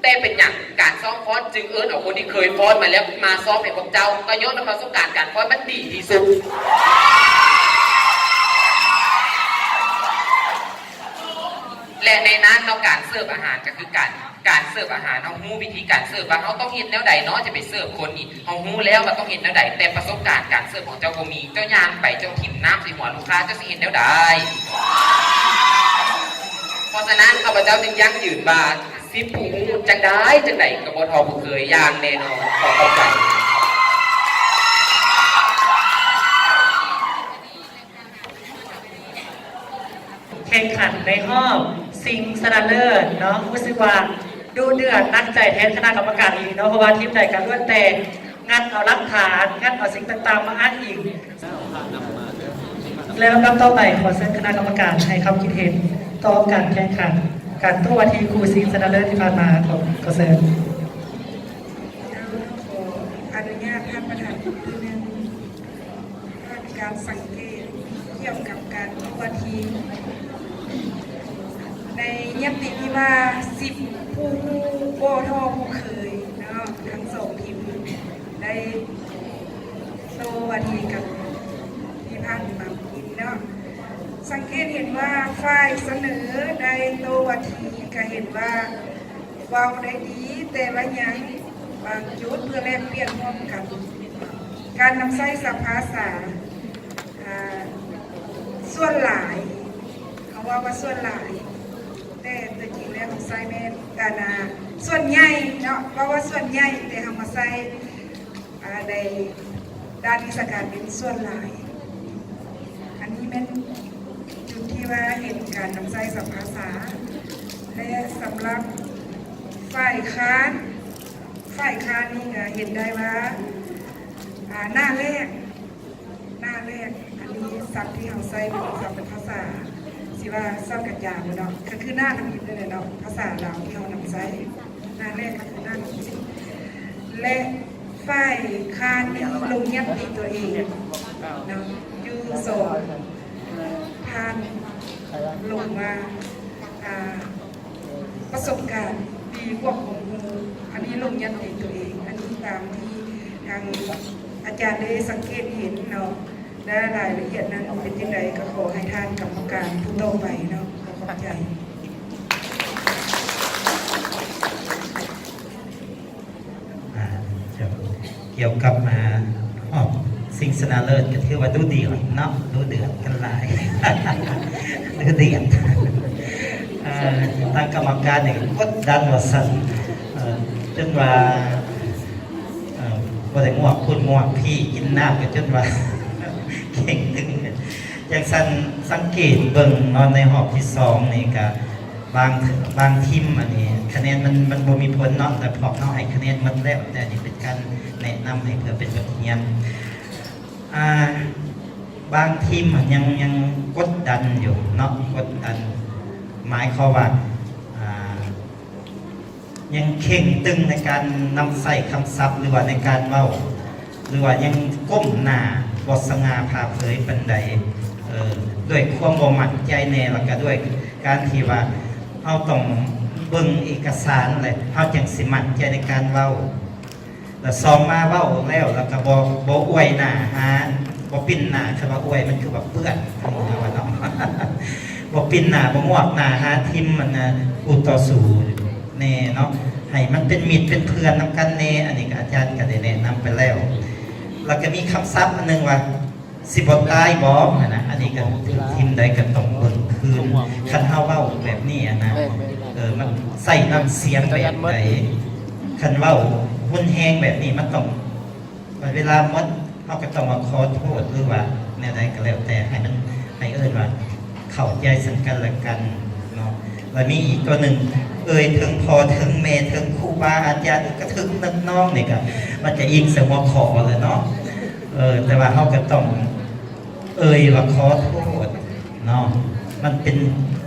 ແຕ່ເປັນຫຍັງການຊ້ອມຟ້ອນຈຶ່ງເອີ້ນເອົາຄົນທີ່ເຄີຍຟ້ອນມາແລ້ວມາຊ້ອມໃຫ້ພວກເຈົ້າ? ກໍຍ້ອນວ່າປະສົບການການຟ້ອນມັນດີທີ່ສຸດ. ແລະ ໃນນັ້ນເນາະ ການເສີບອາຫານກໍຄືກັນ. ການເສີບອາຫານ ເຮົາຮູ້ວິທີການເສີບວ່າເຮົາຕ້ອງເຮັດແນວໃດເນາະ ຈະໄປເສີບຄົນນີ້. ເຮົາຮູ້ແລ້ວວ່າຕ້ອງເຮັດແນວໃດ, ແຕ່ປະສົບການການເສີບຂອງເຈົ້າບໍ່ມີ. ເຈົ້າຍ່າງໄປ ເຈົ້າຖິ້ມນ້ຳໃສ່ຫົວລູກຄ້າ, ເຈົ້າຊິເຮັດແນວໃດ? ເພາະສະນັ້ນ ຂ້າພະເຈົ້າຈຶ່ງຢັ້ງຢືນວ່າ ສິບຜູ້ຮູ້ ຈັ່ງໃດຈັ່ງໃດກໍບໍ່ທໍ່ຜູ້ເຄີຍຢ່າງແນ່ນອນ. ຂໍຂອບໃຈ. ແຂ່ງຂັນໃນຮອບຊິງຊະນະເລີດເນາະ, ຮູ້ສຶກວ່າດຸເດືອດໜັກໃຈແທນຄະນະກຳມະການອີກເນາະ, ເພາະວ່າທີມໃດກໍລ້ວນແຕ່ງັດເອົາຫຼັກຖານ, ງັດເອົາສິ່ງຕ່າງໆມາອ້າງອີງ. ແລະ ລຳດັບຕໍ່ໄປ ຂໍເຊີນຄະນະກຳມະການໃຫ້ຄຳຄິດເຫັນຕໍ່ການແຂ່ງຂັນ ການໂຕ້ວາທີຄູ່ຊິງຊະນະເລີດທີ່ຜ່ານມາ. ຂໍ ຂໍເຊີນ. ຂໍອະນຸຍາດທ່ານປະທານອີກທີໜຶ່ງ. ທ່ານມີການສັງເກດກ່ຽວກັບການໂຕ້ວາທີ ໃນຍະຕິທີ່ວ່າ ສິບຜູ້ຮູ້ບໍ່ທໍ່ຜູ້ເຄີຍເນາະ, ທັງສອງທີມໄດ້ໂຕ້ວາທີກັນທີ່ຜ່ານມານີ້ເນາະ, ສັງເກດເຫັນວ່າຝ່າຍສະເໜີໄດ້ໂຕ້ວາທີ ກໍເຫັນວ່າ ເວົ້າໄດ້ດີ, ແຕ່ວ່າຍັງບາງຈຸດເພື່ອແລກປ່ຽນຮ່ວມກັນ. ການນຳໃຊ້ສັບພາສາ ອາ ສ່ວນຫຼາຍ, ເຮົາເວົ້າວ່າສ່ວນຫຼາຍ, ແຕ່ຕົວຈິງແລ້ວເຮົາໃຊ້ແມ່ນ ອາ ນາ ສ່ວນໃຫຍ່ເນາະ, ເວົ້າວ່າສ່ວນໃຫຍ່, ແຕ່ເຮົາມາໃຊ້ ອາ ໃນດ້ານວິຊາການເປັນສ່ວນຫຼາຍ. ອັນນີ້ແມ່ນຈຸດທີ່ວ່າເຫັນການນຳໃຊ້ສັບພາສາ ແລະ ສຳລັບຝ່າຍຄ້ານ, ຝ່າຍຄ້ານນີ້ກໍເຫັນໄດ້ວ່າ ອາ ໜ້າແລກ, ໜ້າແລກ, ອັນນີ້ສັບທີ່ເຮົາໃຊ້ເປັນສັບພາສາ ຊິວ່າສັບກະຈາງເນາະ, ກໍຄືໜ້າທຳອິດນັ້ນແຫຼະເນາະ, ພາສາລາວທີ່ເຮົານຳໃຊ້ ໜ້າແລກກໍຄືໜ້າທຳອິດ ແລະ ຝ່າຍຄ້ານນີ້ລົງຍັດຕິຕົວເອງເນາະ, ຢູ່ສອງທ່ານລົງວ່າ ອາ ປະສົບການດີກວ່າຄວາມຮູ້, ອັນນີ້ລົງຍັດຕິຕົວເອງ, ອັນນີ້ຕາມທີ່ທາງອາຈານໄດ້ສັງເກດເຫັນເນາະ, ແລະ ລາຍລະອຽດນັ້ນເປັນຈັ່ງໃດ ກໍຂໍໃຫ້ທ່ານກຳມະການຜູ້ຕໍ່ໄປເນາະ, ຂໍຂອບໃຈ. ອ່າ ເຈົ້າ ກ່ຽວກັບ ອ່າ ຮອບຊິງຊະນະເລີດ ກໍຖືວ່າດຸເດືອດເນາະ, ດຸເດືອດກັນຫຼາຍ ດຸເດືອດ. ເອີ ທາງກຳມະການນີ້ກົດດັນວ່າຊັ້ນ, ເອີ ຈົນວ່າ ເອີ ບໍ່ໄດ້ງວກພຸ້ນງວກພີ້, ກິນນ້ຳກໍຈົນວ່າເຄັ່ງຕຶງ. ຈັ່ງຊັ້ນ ສັງເກດເບິ່ງເນາະ ໃນຮອບທີສອງນີ້ກະ ບາງ ບາງທີມ ອັນນີ້ຄະແນນມັນ ມັນບໍ່ມີຜົນເນາະ, ແຕ່ພວກເຮົາໃຫ້ຄະແນນໝົດແລ້ວ, ແຕ່ອັນນີ້ເປັນການແນະນຳໃຫ້ເພື່ອເປັນບົດຮຽນ. ອ່າ ບາງທີມມັນຍັງ ຍັງກົດດັນຢູ່ເນາະ, ກົດດັນ ໝາຍຄວາມວ່າ ອ່າ ຍັງເຄັ່ງຕຶງໃນການນຳໃຊ້ຄຳສັບ ຫຼືວ່າໃນການເວົ້າ ຫຼືວ່າຍັງກົ້ມໜ້າບໍ່ສະຫງ່າຜ່າເຜີຍປານໃດ, ເອີ ດ້ວຍຄວາມບໍ່ໝັ້ນໃຈແດ່ ແລ້ວກໍດ້ວຍການທີ່ວ່າເຮົາຕ້ອງເບິ່ງເອກະສານແຫຼະ ເຮົາຈັ່ງຊິໝັ້ນໃຈໃນການເວົ້າ. ແລ້ວສອງມາເວົ້າແລ້ວ ແລ້ວກໍບໍ່ ບໍ່ອວຍໜ້າຫາ ບໍ່ປິ່ນໜ້າ, ຄັນວ່າອວຍມັນຄືວ່າເປື້ອນ ເຮົາວ່າເນາະ, ບໍ່ປິ່ນໜ້າ ບໍ່ງວກໜ້າຫາທີມ ອັນນ່າ ຄູ່ຕໍ່ສູ້ແດ່ເນາະ, ໃຫ້ມັນເປັນມິດເປັນເພື່ອນນຳກັນແດ່. ອັນນີ້ກໍອາຈານກໍໄດ້ແນະນຳໄປແລ້ວ. ແລ້ວກໍມີຄຳສັບອັນໜຶ່ງວ່າ ຊິບໍ່ຕາຍບໍ່ຫັ້ນນະ, ອັນນີ້ກໍທີມໃດກໍຕ້ອງເບິ່ງຄືນ. ຄັນເຮົາເວົ້າແບບນີ້ຫັ້ນນະ ເອີ ມັນໃຊ້ນ້ຳສຽງແບບໃດ, ຄັນເວົ້າຮຸນແຮງແບບນີ້ ມັນຕ້ອງ ເວລາໝົດ ເຮົາກໍຕ້ອງວ່າຂໍໂທດ ຫຼືວ່າແນວໃດກໍແລ້ວແຕ່ ໃຫ້ມັນ ໃຫ້ເອີ້ນວ່າເຂົ້າໃຈເຊິ່ງກັນແລະກັນເນາະ. ແລ້ວມີອີກຕົວໜຶ່ງ ເອີ່ຍເຖິງພໍ່ເຖິງແມ່ ເຖິງຄູບາອາຈານ ກະເຖິງນ້ອງໆ ນີ້ກໍ ມັນຈະອີງໃສ່ຫົວຂໍ້ແລ້ວເນາະ. ເອີ ແຕ່ວ່າເຮົາກໍຕ້ອງເອີ່ຍວ່າຂໍໂທດເນາະ, ມັນເປັນ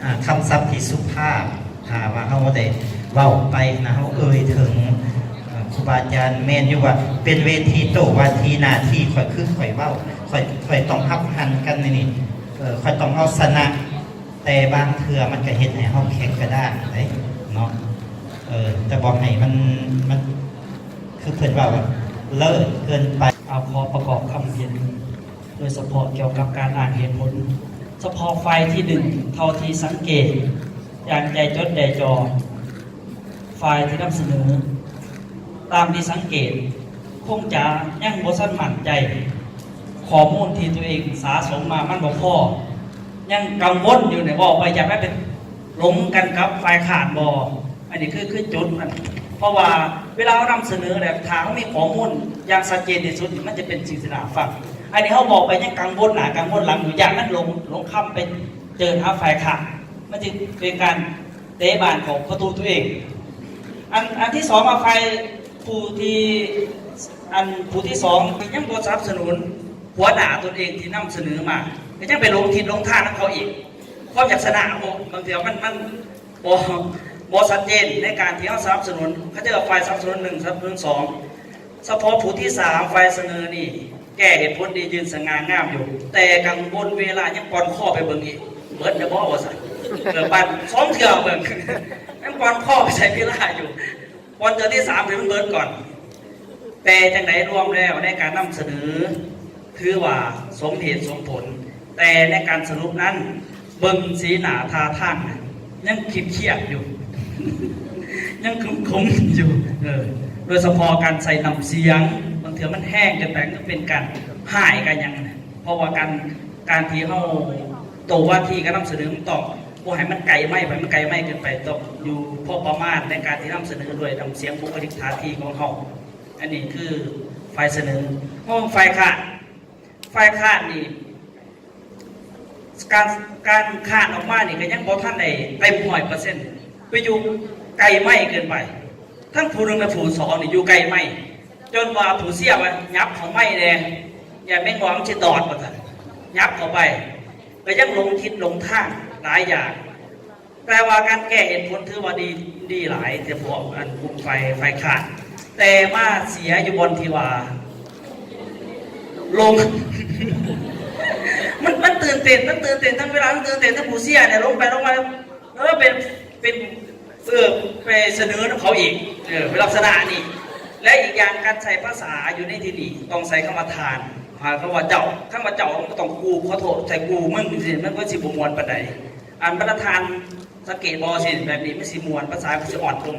ອ່າ ຄຳສັບທີ່ສຸພາບ. ຖ້າວ່າເຮົາໄດ້ ເວົ້າໄປນະ ເຮົາເອີ່ຍເຖິງ ເອີ່ ຄູບາອາຈານ ແມ່ນຢູ່ວ່າເປັນເວທີໂຕ້ວາທີ ໜ້າທີ່ຂ້ອຍຄືຂ້ອຍເວົ້າ ຂ້ອຍ ຂ້ອຍຕ້ອງຮັບຫັນກັນນີ້ ເອີ ຂ້ອຍຕ້ອງເອົາຊະນະ ແຕ່ບາງເທື່ອມັນກະເຮັດໃຫ້ເຮົາແຂງກະດ້າງໄດ໋ເນາະ ເອີ ແຕ່ບໍ່ໃຫ້ມັນ ມັນ ຄືເພິ່ນເວົ້າວ່າເລີດເກີນໄປ. ເອົາຂໍ້ປະກອບຄຳເຫັນ ໂດຍສະເພາະກ່ຽວກັບການອ້າງເຫດຜົນ ສະເພາະຝ່າຍທີໜຶ່ງ ເທົ່າທີ່ສັງເກດຢ່າງໃຈຈົດໃຈຈໍ່ ຝ່າຍທີ່ນຳສະເໜີ ຕາມທີ່ສັງເກດ ຄົງຈະຍັງບໍ່ທັນໝັ້ນໃຈ ຂໍ້ມູນທີ່ຕົວເອງສະສົມມາມັນບໍ່ພໍ ຍັງກັງວົນຢູ່ນີ້ ເວົ້າໄປຢາກໃຫ້ເປັນ ຫຼົງກັນກັບຝ່າຍຄ້ານບໍ່? ອັນນີ້ຄື ຄືຈຸດມັນ ເພາະວ່າເວລາເຮົານຳສະເໜີແລ້ວ ຖ້າເຮົາມີຂໍ້ມູນຢ່າງຊັດເຈນທີ່ສຸດ ມັນຈະເປັນສິ່ງທີ່ໜ້າຟັງ. ອັນນີ້ເຮົາເວົ້າໄປຍັງກັງວົນໜ້າກັງວົນຫຼັງຢູ່ ຢ້ານມັນຫຼົງ ຫຼົງຄຳໄປເຈີຫາຝ່າຍຄ້ານ ມັນຈະເປັນການເຕະບານເຂົ້າປະຕູຕົວເອງ. ອັນ ອັນທີສອງວ່າ ຝ່າຍຜູ້ທີ່ ອັນຜູ້ທີສອງຍັງບໍ່ສະໜັບສະໜູນຫົວໜ້າຕົນເອງທີ່ນຳສະເໜີມາ ກໍຍັງໄປຫຼົງທິດຫຼົງທາງນຳເຂົາອີກ. ຄວາມຢາກຊະນະບໍ່ ບາງເທື່ອມັນ ມັນບໍ່ ບໍ່ຊັດເຈນໃນການທີ່ເຮົາສະໜັບສະໜູນ ເຂົາເຈົ້າວ່າຝ່າຍສະໜັບສະໜູນໜຶ່ງ ສະໜັບສະໜູນສອງ ສະເພາະຜູ້ທີສາມ ຝ່າຍສະເໜີນີ້ ແກ້ເຫດຜົນດີ ຢືນສະຫງ່າງາມຢູ່ ແຕ່ກັງວົນເວລາຍັງປ່ອນຄໍໄປເບິ່ງອີກ ເບິດແລ້ວບໍ່ວ່າຊັ້ນ ເອີ ບາດສອງເທື່ອເບິ່ງ ຍັງປ່ອນຄໍໄປໃສ່ເວລາຢູ່ ປ່ອນເທື່ອທີສາມໃຫ້ມັນເບິດກ່ອນ. ແຕ່ຈັ່ງໃດລວມແລ້ວໃນການນຳສະເໜີ ຖືວ່າສົມເຫດສົມຜົນ ແຕ່ໃນການສະຫຼຸບນັ້ນ ເບິ່ງສີໜ້າທ່າທາງນະ ຍັງຄິດຄຽດຢູ່ ຍັງຂົມໆຢູ່ ເອີ ໂດຍສະເພາະການໃຊ້ນ້ຳສຽງ ບາງເທື່ອມັນແຮງເກີນໄປ ມັນເປັນການຮ້າຍການຫຍັງນະ ເພາະວ່າການ ການທີ່ເຮົາໂຕ້ວາທີການນຳສະເໜີ ມັນຕ້ອງບໍ່ໃຫ້ມັນໄກໄມ ບໍ່ໃຫ້ມັນໄກໄມເກີນໄປ ຕ້ອງຢູ່ພໍປະມານໃນການທີ່ນຳສະເໜີດ້ວຍນ້ຳສຽງ ບຸກຄະລິກທ່າທີຂອງເຮົາ. ອັນນີ້ຄືຝ່າຍສະເໜີ. ຂອງຝ່າຍຄ້ານ ຝ່າຍຄ້ານນີ້ ການ ການຄ້ານອອກມານີ້ກໍຍັງບໍ່ທັນໄດ້ເຕັມຮ້ອຍເປີເຊັນ ໄປຢູ່ໄກໄມເກີນໄປ. ທັງຜູ້ໜຶ່ງ ແລະ ຜູ້ສອງນີ້ຢູ່ໄກໄມ ຈົນວ່າຜູ້ເຊຍວ່າ ຫຍັບເຂົ້າໄມແດ່ ຢ້ານແມງວັວມັນຊິຕອດ ວ່າຊັ້ນ ຫຍັບເຂົ້າໄປ ກໍຍັງຫຼົງທິດຫຼົງທາງຫຼາຍຢ່າງ. ແຕ່ວ່າການແກ້ເຫດຜົນຖືວ່າດີ ດີຫຼາຍ ແຕ່ພວກອັນກຸ່ມຝ່າຍ ຝ່າຍຄ້ານ ແຕ່ມາເສຍຢູ່ບ່ອນທີ່ວ່າ ຫຼົງ ມັນ ມັນຕື່ນເຕັ້ນ ມັນຕື່ນເຕັ້ນ ທັງເວລາມັນຕື່ນເຕັ້ນ ທັງຜູ້ເຊຍນີ້ ຫຼົງໄປຫຼົງມາ ເອີ ເປັນ ເປັນ ເອີ ໄປສະເໜີນຳເຂົາອີກ ເອີ ເປັນລັກສະນະນີ້. ແລະ ອີກຢ່າງການໃຊ້ພາສາຢູ່ໃນທີ່ນີ້ຕ້ອງໃຊ້ຄຳວ່າທ່ານ ຫາຄຳວ່າເຈົ້າ. ຄຳວ່າເຈົ້າມັນກໍຕ້ອງກູ ຂໍໂທດ ໃຊ້ກູ ມຶງ ຈັ່ງຊີ້ ມັນ ມັນຊິບໍ່ມ່ວນປານໃດ. ອັນບັນດາທ່ານ ສັງເກດບໍ່ ເຊັ່ນແບບນີ້ມັນຊິມ່ວນ ພາສາມັນຊິອ່ອນລົງ.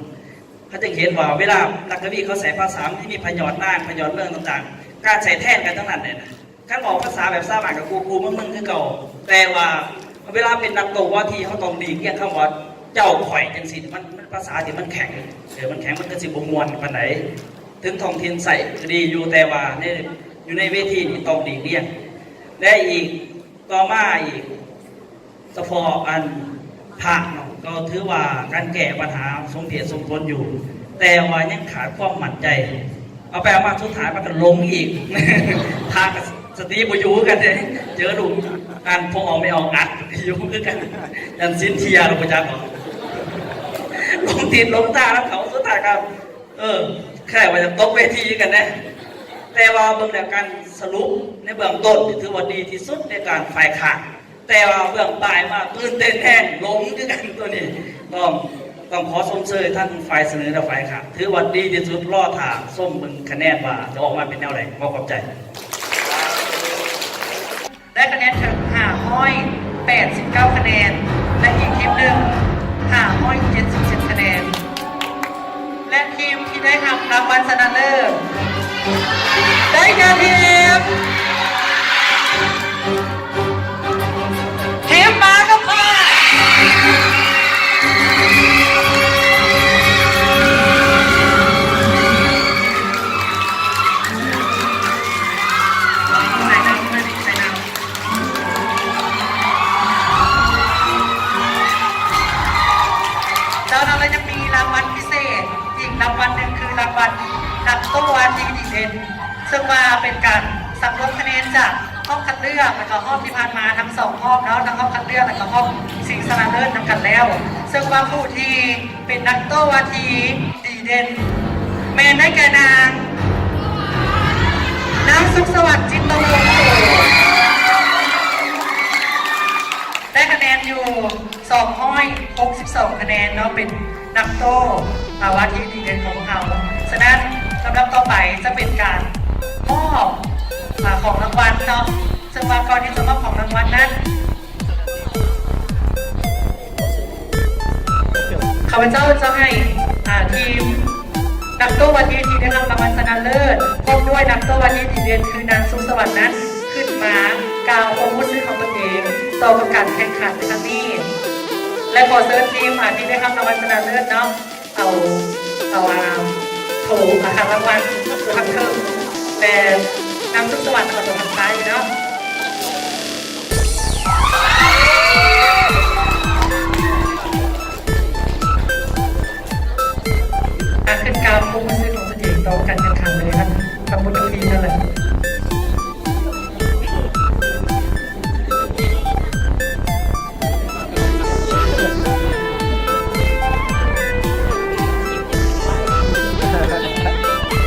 ເຮົາຈຶ່ງເຫັນວ່າເວລານັກກະວີເຂົາໃຊ້ພາສາ ມັນຊິມີພະຍອດນາງ ພະຍອດເມືອງຕ່າງໆ ການໃຊ້ແທນກັນທັງນັ້ນເດນະ. ຄັນເວົ້າພາສາແບບຊາວບ້ານກໍກູກູເມືອງໆຄືເກົ່າ ແຕ່ວ່າເວລາເປັນນັກໂຕ້ວາທີ ເຮົາຕ້ອງຫຼີກລ້ຽງຄຳວ່າເຈົ້າ ຂ້ອຍ ຈັ່ງຊີ້ ມັນ ມັນພາສາທີ່ມັນແຂງ ເອີ ມັນແຂງ ມັນກໍຊິບໍ່ມ່ວນປານໃດ. ເຖິງທ້ອງຖິ່ນໃຊ້ກໍດີຢູ່ ແຕ່ວ່າໃນ ຢູ່ໃນເວທີນີ້ຕ້ອງຫຼີກລ້ຽງ. ແລະ ອີກ ຕໍ່ມາອີກ ສະເພາະອັນພະເນາະ ກໍຖືວ່າການແກ້ບັນຫາສົມເຫດສົມຜົນຢູ່ ແຕ່ວ່າຍັງຂາດຄວາມໝັ້ນໃຈ. ເອົາໄປເອົາມາສຸດທ້າຍມັນກໍຫຼົງອີກ ພະກໍສະຕິບໍ່ຢູ່ຄືກັນເດ້ ເຈີລູກອັນພໍ່ອອກແມ່ອອກອັດຢູ່ຄືກັນ ອັນສິນເທຍລະບໍ່ຈັກເນາະ ຫຼົງທິດຫຼົງທາງນຳເຂົາ ສຸດທ້າຍກໍ ເອີ ຄ້າຍວ່າຈະຕົກເວທີຄືກັນເດ້. ແຕ່ວ່າເບິ່ງແລ້ວການສະຫຼຸບໃນເບື້ອງຕົ້ນຖືວ່າດີທີ່ສຸດໃນການຝ່າຍຄ້ານ ແຕ່ວ່າເບື້ອງປາຍມາຕື່ນເຕັ້ນແຮງ ຫຼົງຄືກັນ. ໂຕນີ້ຕ້ອງ ຕ້ອງຂໍຊົມເຊີຍທັງຝ່າຍສະເໜີ ແລະ ຝ່າຍຄ້ານ ຖືວ່າດີທີ່ສຸດ. ລໍຖ້າຊົມເບິ່ງຄະແນນວ່າຈະອອກມາເປັນແນວໃດ. ຂໍຂອບໃຈ. ໄດ້ຄະແນນເຖິງຫ້າຮ້ອຍແປດສິບເກົ້າຄະແນນ ແລະ ອີກທີມໜຶ່ງ ຫ້າຮ້ອຍເຈັດສິບເຈັດຄະແນນ ແລະ ທີມທີ່ໄດ້ຮັບລາງວັນຊະນະເລີດ ໄດ້ແກ່ທີມ ທີມໝາກະພ້າວ. ເຈົ້າ ແລ້ວຍັງມີລາງວັນພິເສດອີກລາງວັນໜຶ່ງ ຄືລາງວັນນັກໂຕ້ວາທີດີເດັ່ນ ເຊິ່ງວ່າເປັນການສຳຫຼວດຄະແນນຈາກຮອບຄັດເລືອກ ແລ້ວກໍຮອບທີ່ຜ່ານມາທັງສອງຮອບເນາະ ທັງຮອບຄັດເລືອກ ແລ້ວກໍຮອບຊິງຊະນະເລີດນຳກັນແລ້ວ. ເຊິ່ງວ່າຜູ້ທີ່ເປັນນັກໂຕ້ວາທີດີເດັ່ນ ແມ່ນໄດ້ແກ່ນາງ ນາງ ສຸກສະຫວັດ ຈິດຕະວົງ ໄດ້ຄະແນນຢູ່ ສອງຮ້ອຍຫົກສິບສອງຄະແນນເນາະ ເປັນນັກໂຕ້ ອາ ວາທີດີເດັ່ນຂອງພວກເຮົາ. ສະນັ້ນ ລຳດັບຕໍ່ໄປຈະເປັນການມອບ ອາ ຂອງລາງວັນເນາະ, ເຊິ່ງວ່າກ່ອນທີ່ຈະມອບຂອງລາງວັນນັ້ນ ຂ້າພະເຈົ້າຈະໃຫ້ ອາ ທີມ ນັກໂຕ້ວາທີທີ່ໄດ້ຮັບລາງວັນຊະນະເລີດ ພ້ອມດ້ວຍນັກໂຕ້ວາທີດີເດັ່ນ ຄືນາງ ສຸກສະຫວັດ ນັ້ນ ຂຶ້ນມາກ່າວຄວາມຮູ້ສຶກຂອງຕົນເອງຕໍ່ກັບການແຂ່ງຂັນໃນຄັ້ງນີ້ ແລະ ຂໍເຊີນທີມ ອາ ທີ່ໄດ້ຮັບລາງວັນຊະນະເລີດເນາະ ເອົາ ເອົາ ອາ ໂຖ ອາ ຄາງລາງວັນໂຕທາງເທິງ ແລະ ນາງ ສຸກສະຫວັດ ເອົາໂຕທາງຊ້າຍເນາະ. ອ່ະ ຂຶ້ນກ່າວຄວາມຮູ້ສຶກຂອງຕົນເອງຕໍ່ການແຂ່ງຂັນເລີຍນະ ກັບບຸດທະວີນັ້ນແຫຼະ.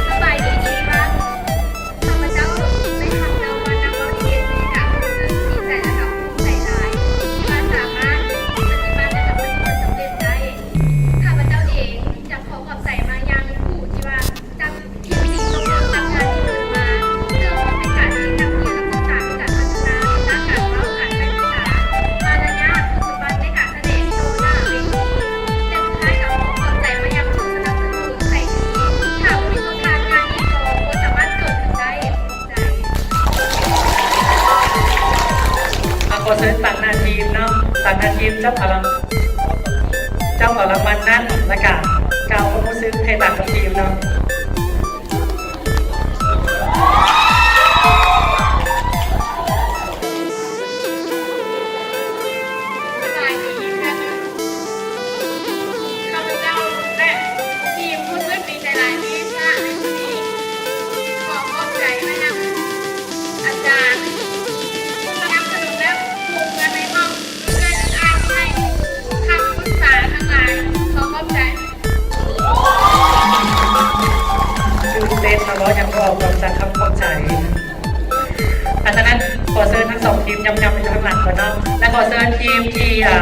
ສະບາຍດີທີ່ຮັກ. ຂ້າພະເຈົ້າໄດ້ຮັບລາງວັນນັກເວົ້າທີ່ເດັ່ນໃນການຮູ້ສຶກດີໃຈ ແລະ ກໍພູມໃຈຫຼາຍ ທີ່ວ່າສາມາດປະຕິບັດ ແລະ ກໍປະສົບຜົນສຳເລັດໄດ້. ຂ້າພະເຈົ້າເອງຢາກຂໍຂອບໃຈມາຍັງຜູ້ທີ່ວ່າຈັດ ຍິນດີສົ່ງເສີມກັບງານທີ່ເພິ່ນມາ ເພື່ອເປັນການເຮັດນັກຮຽນນັກສຶກສາໃນການພັດທະນາທັກສະການເວົ້າ ການແປພາສາ ມາລະຍາດ ຄຸນສົມບັດໃນການສະແດງຕໍ່ໜ້າເວທີ ແລະ ສຸດທ້າຍກໍຂໍຂອບໃຈມາຍັງຜູ້ສະໜັບສະໜູນໃຈດີ ຖ້າບໍ່ມີພວກທ່ານ ງານນີ້ກໍບໍ່ສາມາດເກີດຂຶ້ນໄດ້. ຂໍຂອບໃຈ. ອ່ະ ຂໍເຊີນຕາງໜ້າທີມເນາະ ຕາງໜ້າທີມຈັບອາລະ ເຈົ້າຂອງລາງວັນນັ້ນ ລະກະກ່າວຄວາມຮູ້ສຶກໃຫ້ຕ່າງກັບທີມເນາະ. ສະບາຍດີອີກເທື່ອໜຶ່ງ. ຂ້າພະເຈົ້າ ແລະ ທີມ ຮູ້ສຶກດີໃຈຫຼາຍທີ່ຊະນະໃນມື້ນີ້. ຂໍຂອບໃຈມາຍັງອາຈານ ສະໜັບສະໜູນ ແລະ ຜູ້ເພື່ອນໃນຫ້ອງ ເອື້ອຍອ້າຍໃຫ້ຄຳປຶກສາທັງຫຼາຍ. ຂໍຂອບໃຈ. ຕື່ນເຕັ້ນເນາະ ເວົ້າຫຍັງບໍ່ອອກນອກຈາກຄຳຂອບໃຈ. ອາ ສະນັ້ນ ຂໍເຊີນທັງສອງທີມຍ່ຳໆຢູ່ທາງຫຼັງກ່ອນເນາະ ແລະ ຂໍເຊີນທີມທີ່ ອາ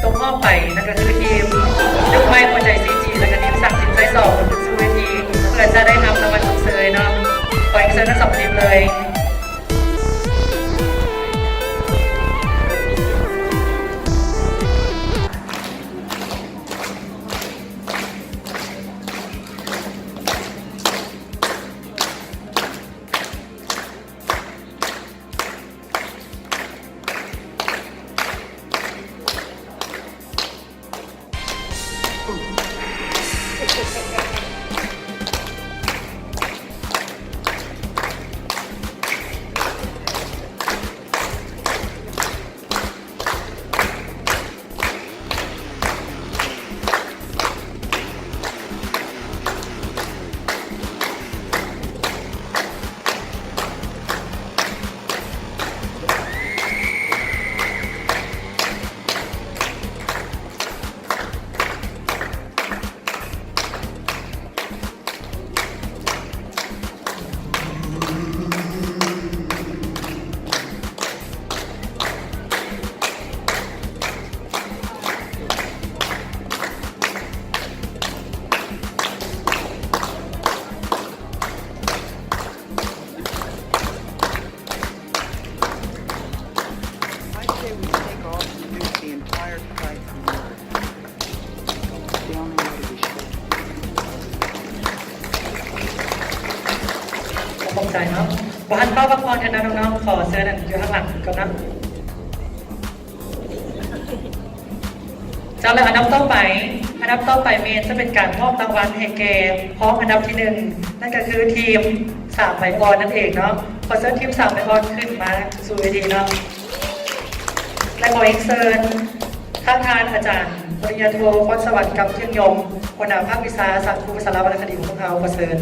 ຕົກຮອບໄປ ນັ້ນກໍຄືທີມຍຸກໃໝ່ຫົວໃຈ ຊີຈີ ແລະ ກໍທີມສ້າງສິນໄຊສອງ ຂຶ້ນສູ່ເວທີ ເພື່ອຈະໄດ້ຮັບລາງວັນຊົມເຊີຍເນາະ. ຂໍຮຽນເຊີນທັງສອງທີມເລີຍ. I say we take off and use the entire flight from Newark. The only way to be sure. ຂອບໃຈເນາະ. ບໍ່ທັນເວົ້າພັກຜ່ອນກັນນະນ້ອງໆ, ຂໍເຊີນອັນຢູ່ທາງຫຼັງກ່ອນນະ. ເຈົ້າ ແລະ ອັນດັບຕໍ່ໄປ, ອັນດັບຕໍ່ໄປແມ່ນຈະເປັນການມອບລາງວັນໃຫ້ແກ່ຮອງອັນດັບທີໜຶ່ງ ນັ້ນກໍຄືທີມສາມໃບອ່ອນນັ້ນເອງເນາະ. ຂໍເຊີນທີມສາມໃບອ່ອນຂຶ້ນມາສູ່ເວທີເນາະ ແລະ ຂໍຮຽນເຊີນທາງທ່ານອາຈານປະລິນຍາໂທ ພອນສະຫວັນ ກຳເທີ່ຽງຍົມ ຫົວໜ້າພາກວິຊາສັງຄົມສາລະວັນນະຄະດີຂອງພວກເຮົາ. ຂໍເຊີນ.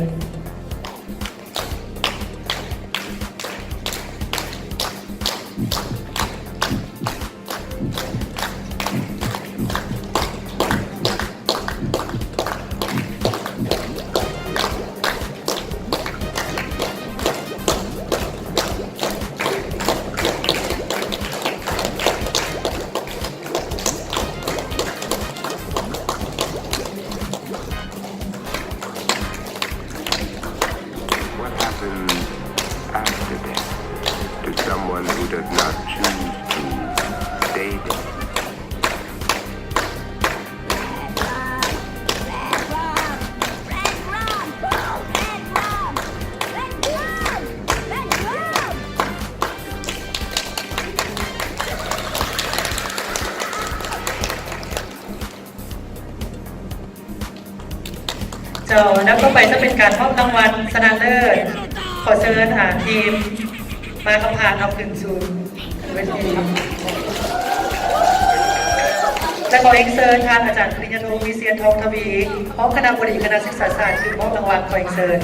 ເຈົ້າ ແລ້ວຕໍ່ໄປຈະເປັນການມອບລາງວັນຊະນະເລີດ. ຂໍເຊີນ ອ່າ ທີມມາຄຳພານເນາະ ຂຶ້ນສູ່ເວທີ ແລະ ຂໍຮຽນເຊີນທ່ານອາຈານປະລິນຍາໂທ ວິເຊຍນ ທອງທະວີ ຮອງຄະນະບໍດີຄະນະສຶກສາສາດ ຂຶ້ນມອບລາງວັນ. ຂໍຮຽນເຊີນ.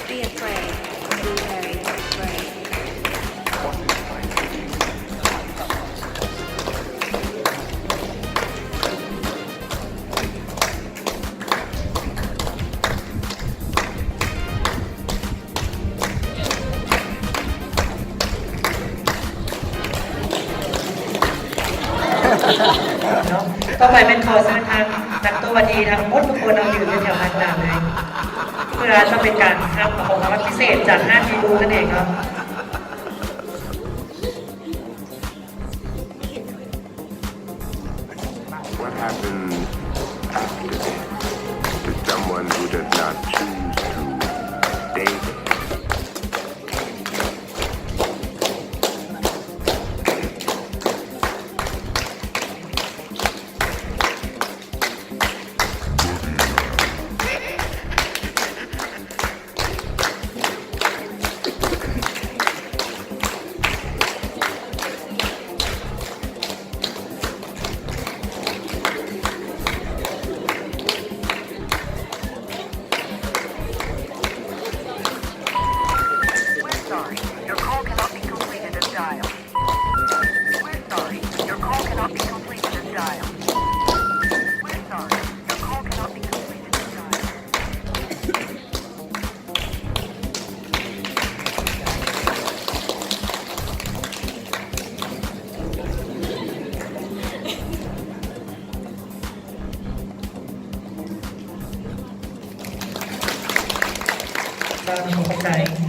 Be afraid. Be very afraid. ເນາະ ຕໍ່ໄປແມ່ນຂໍເຊີນທ່ານນັກໂຕ້ວາທີທັງໝົດທຸກຄົນເອົາຢືນຢູ່ແຖວທາງໜ້າເລີຍ ເພື່ອຈະເປັນການຮັບຂອງລາງວັນພິເສດຈາກຫ້າງທີ່ດູນັ້ນເອງເນາະ. What happens after death to someone who does not choose to stay dead? ຂອບໃຈ.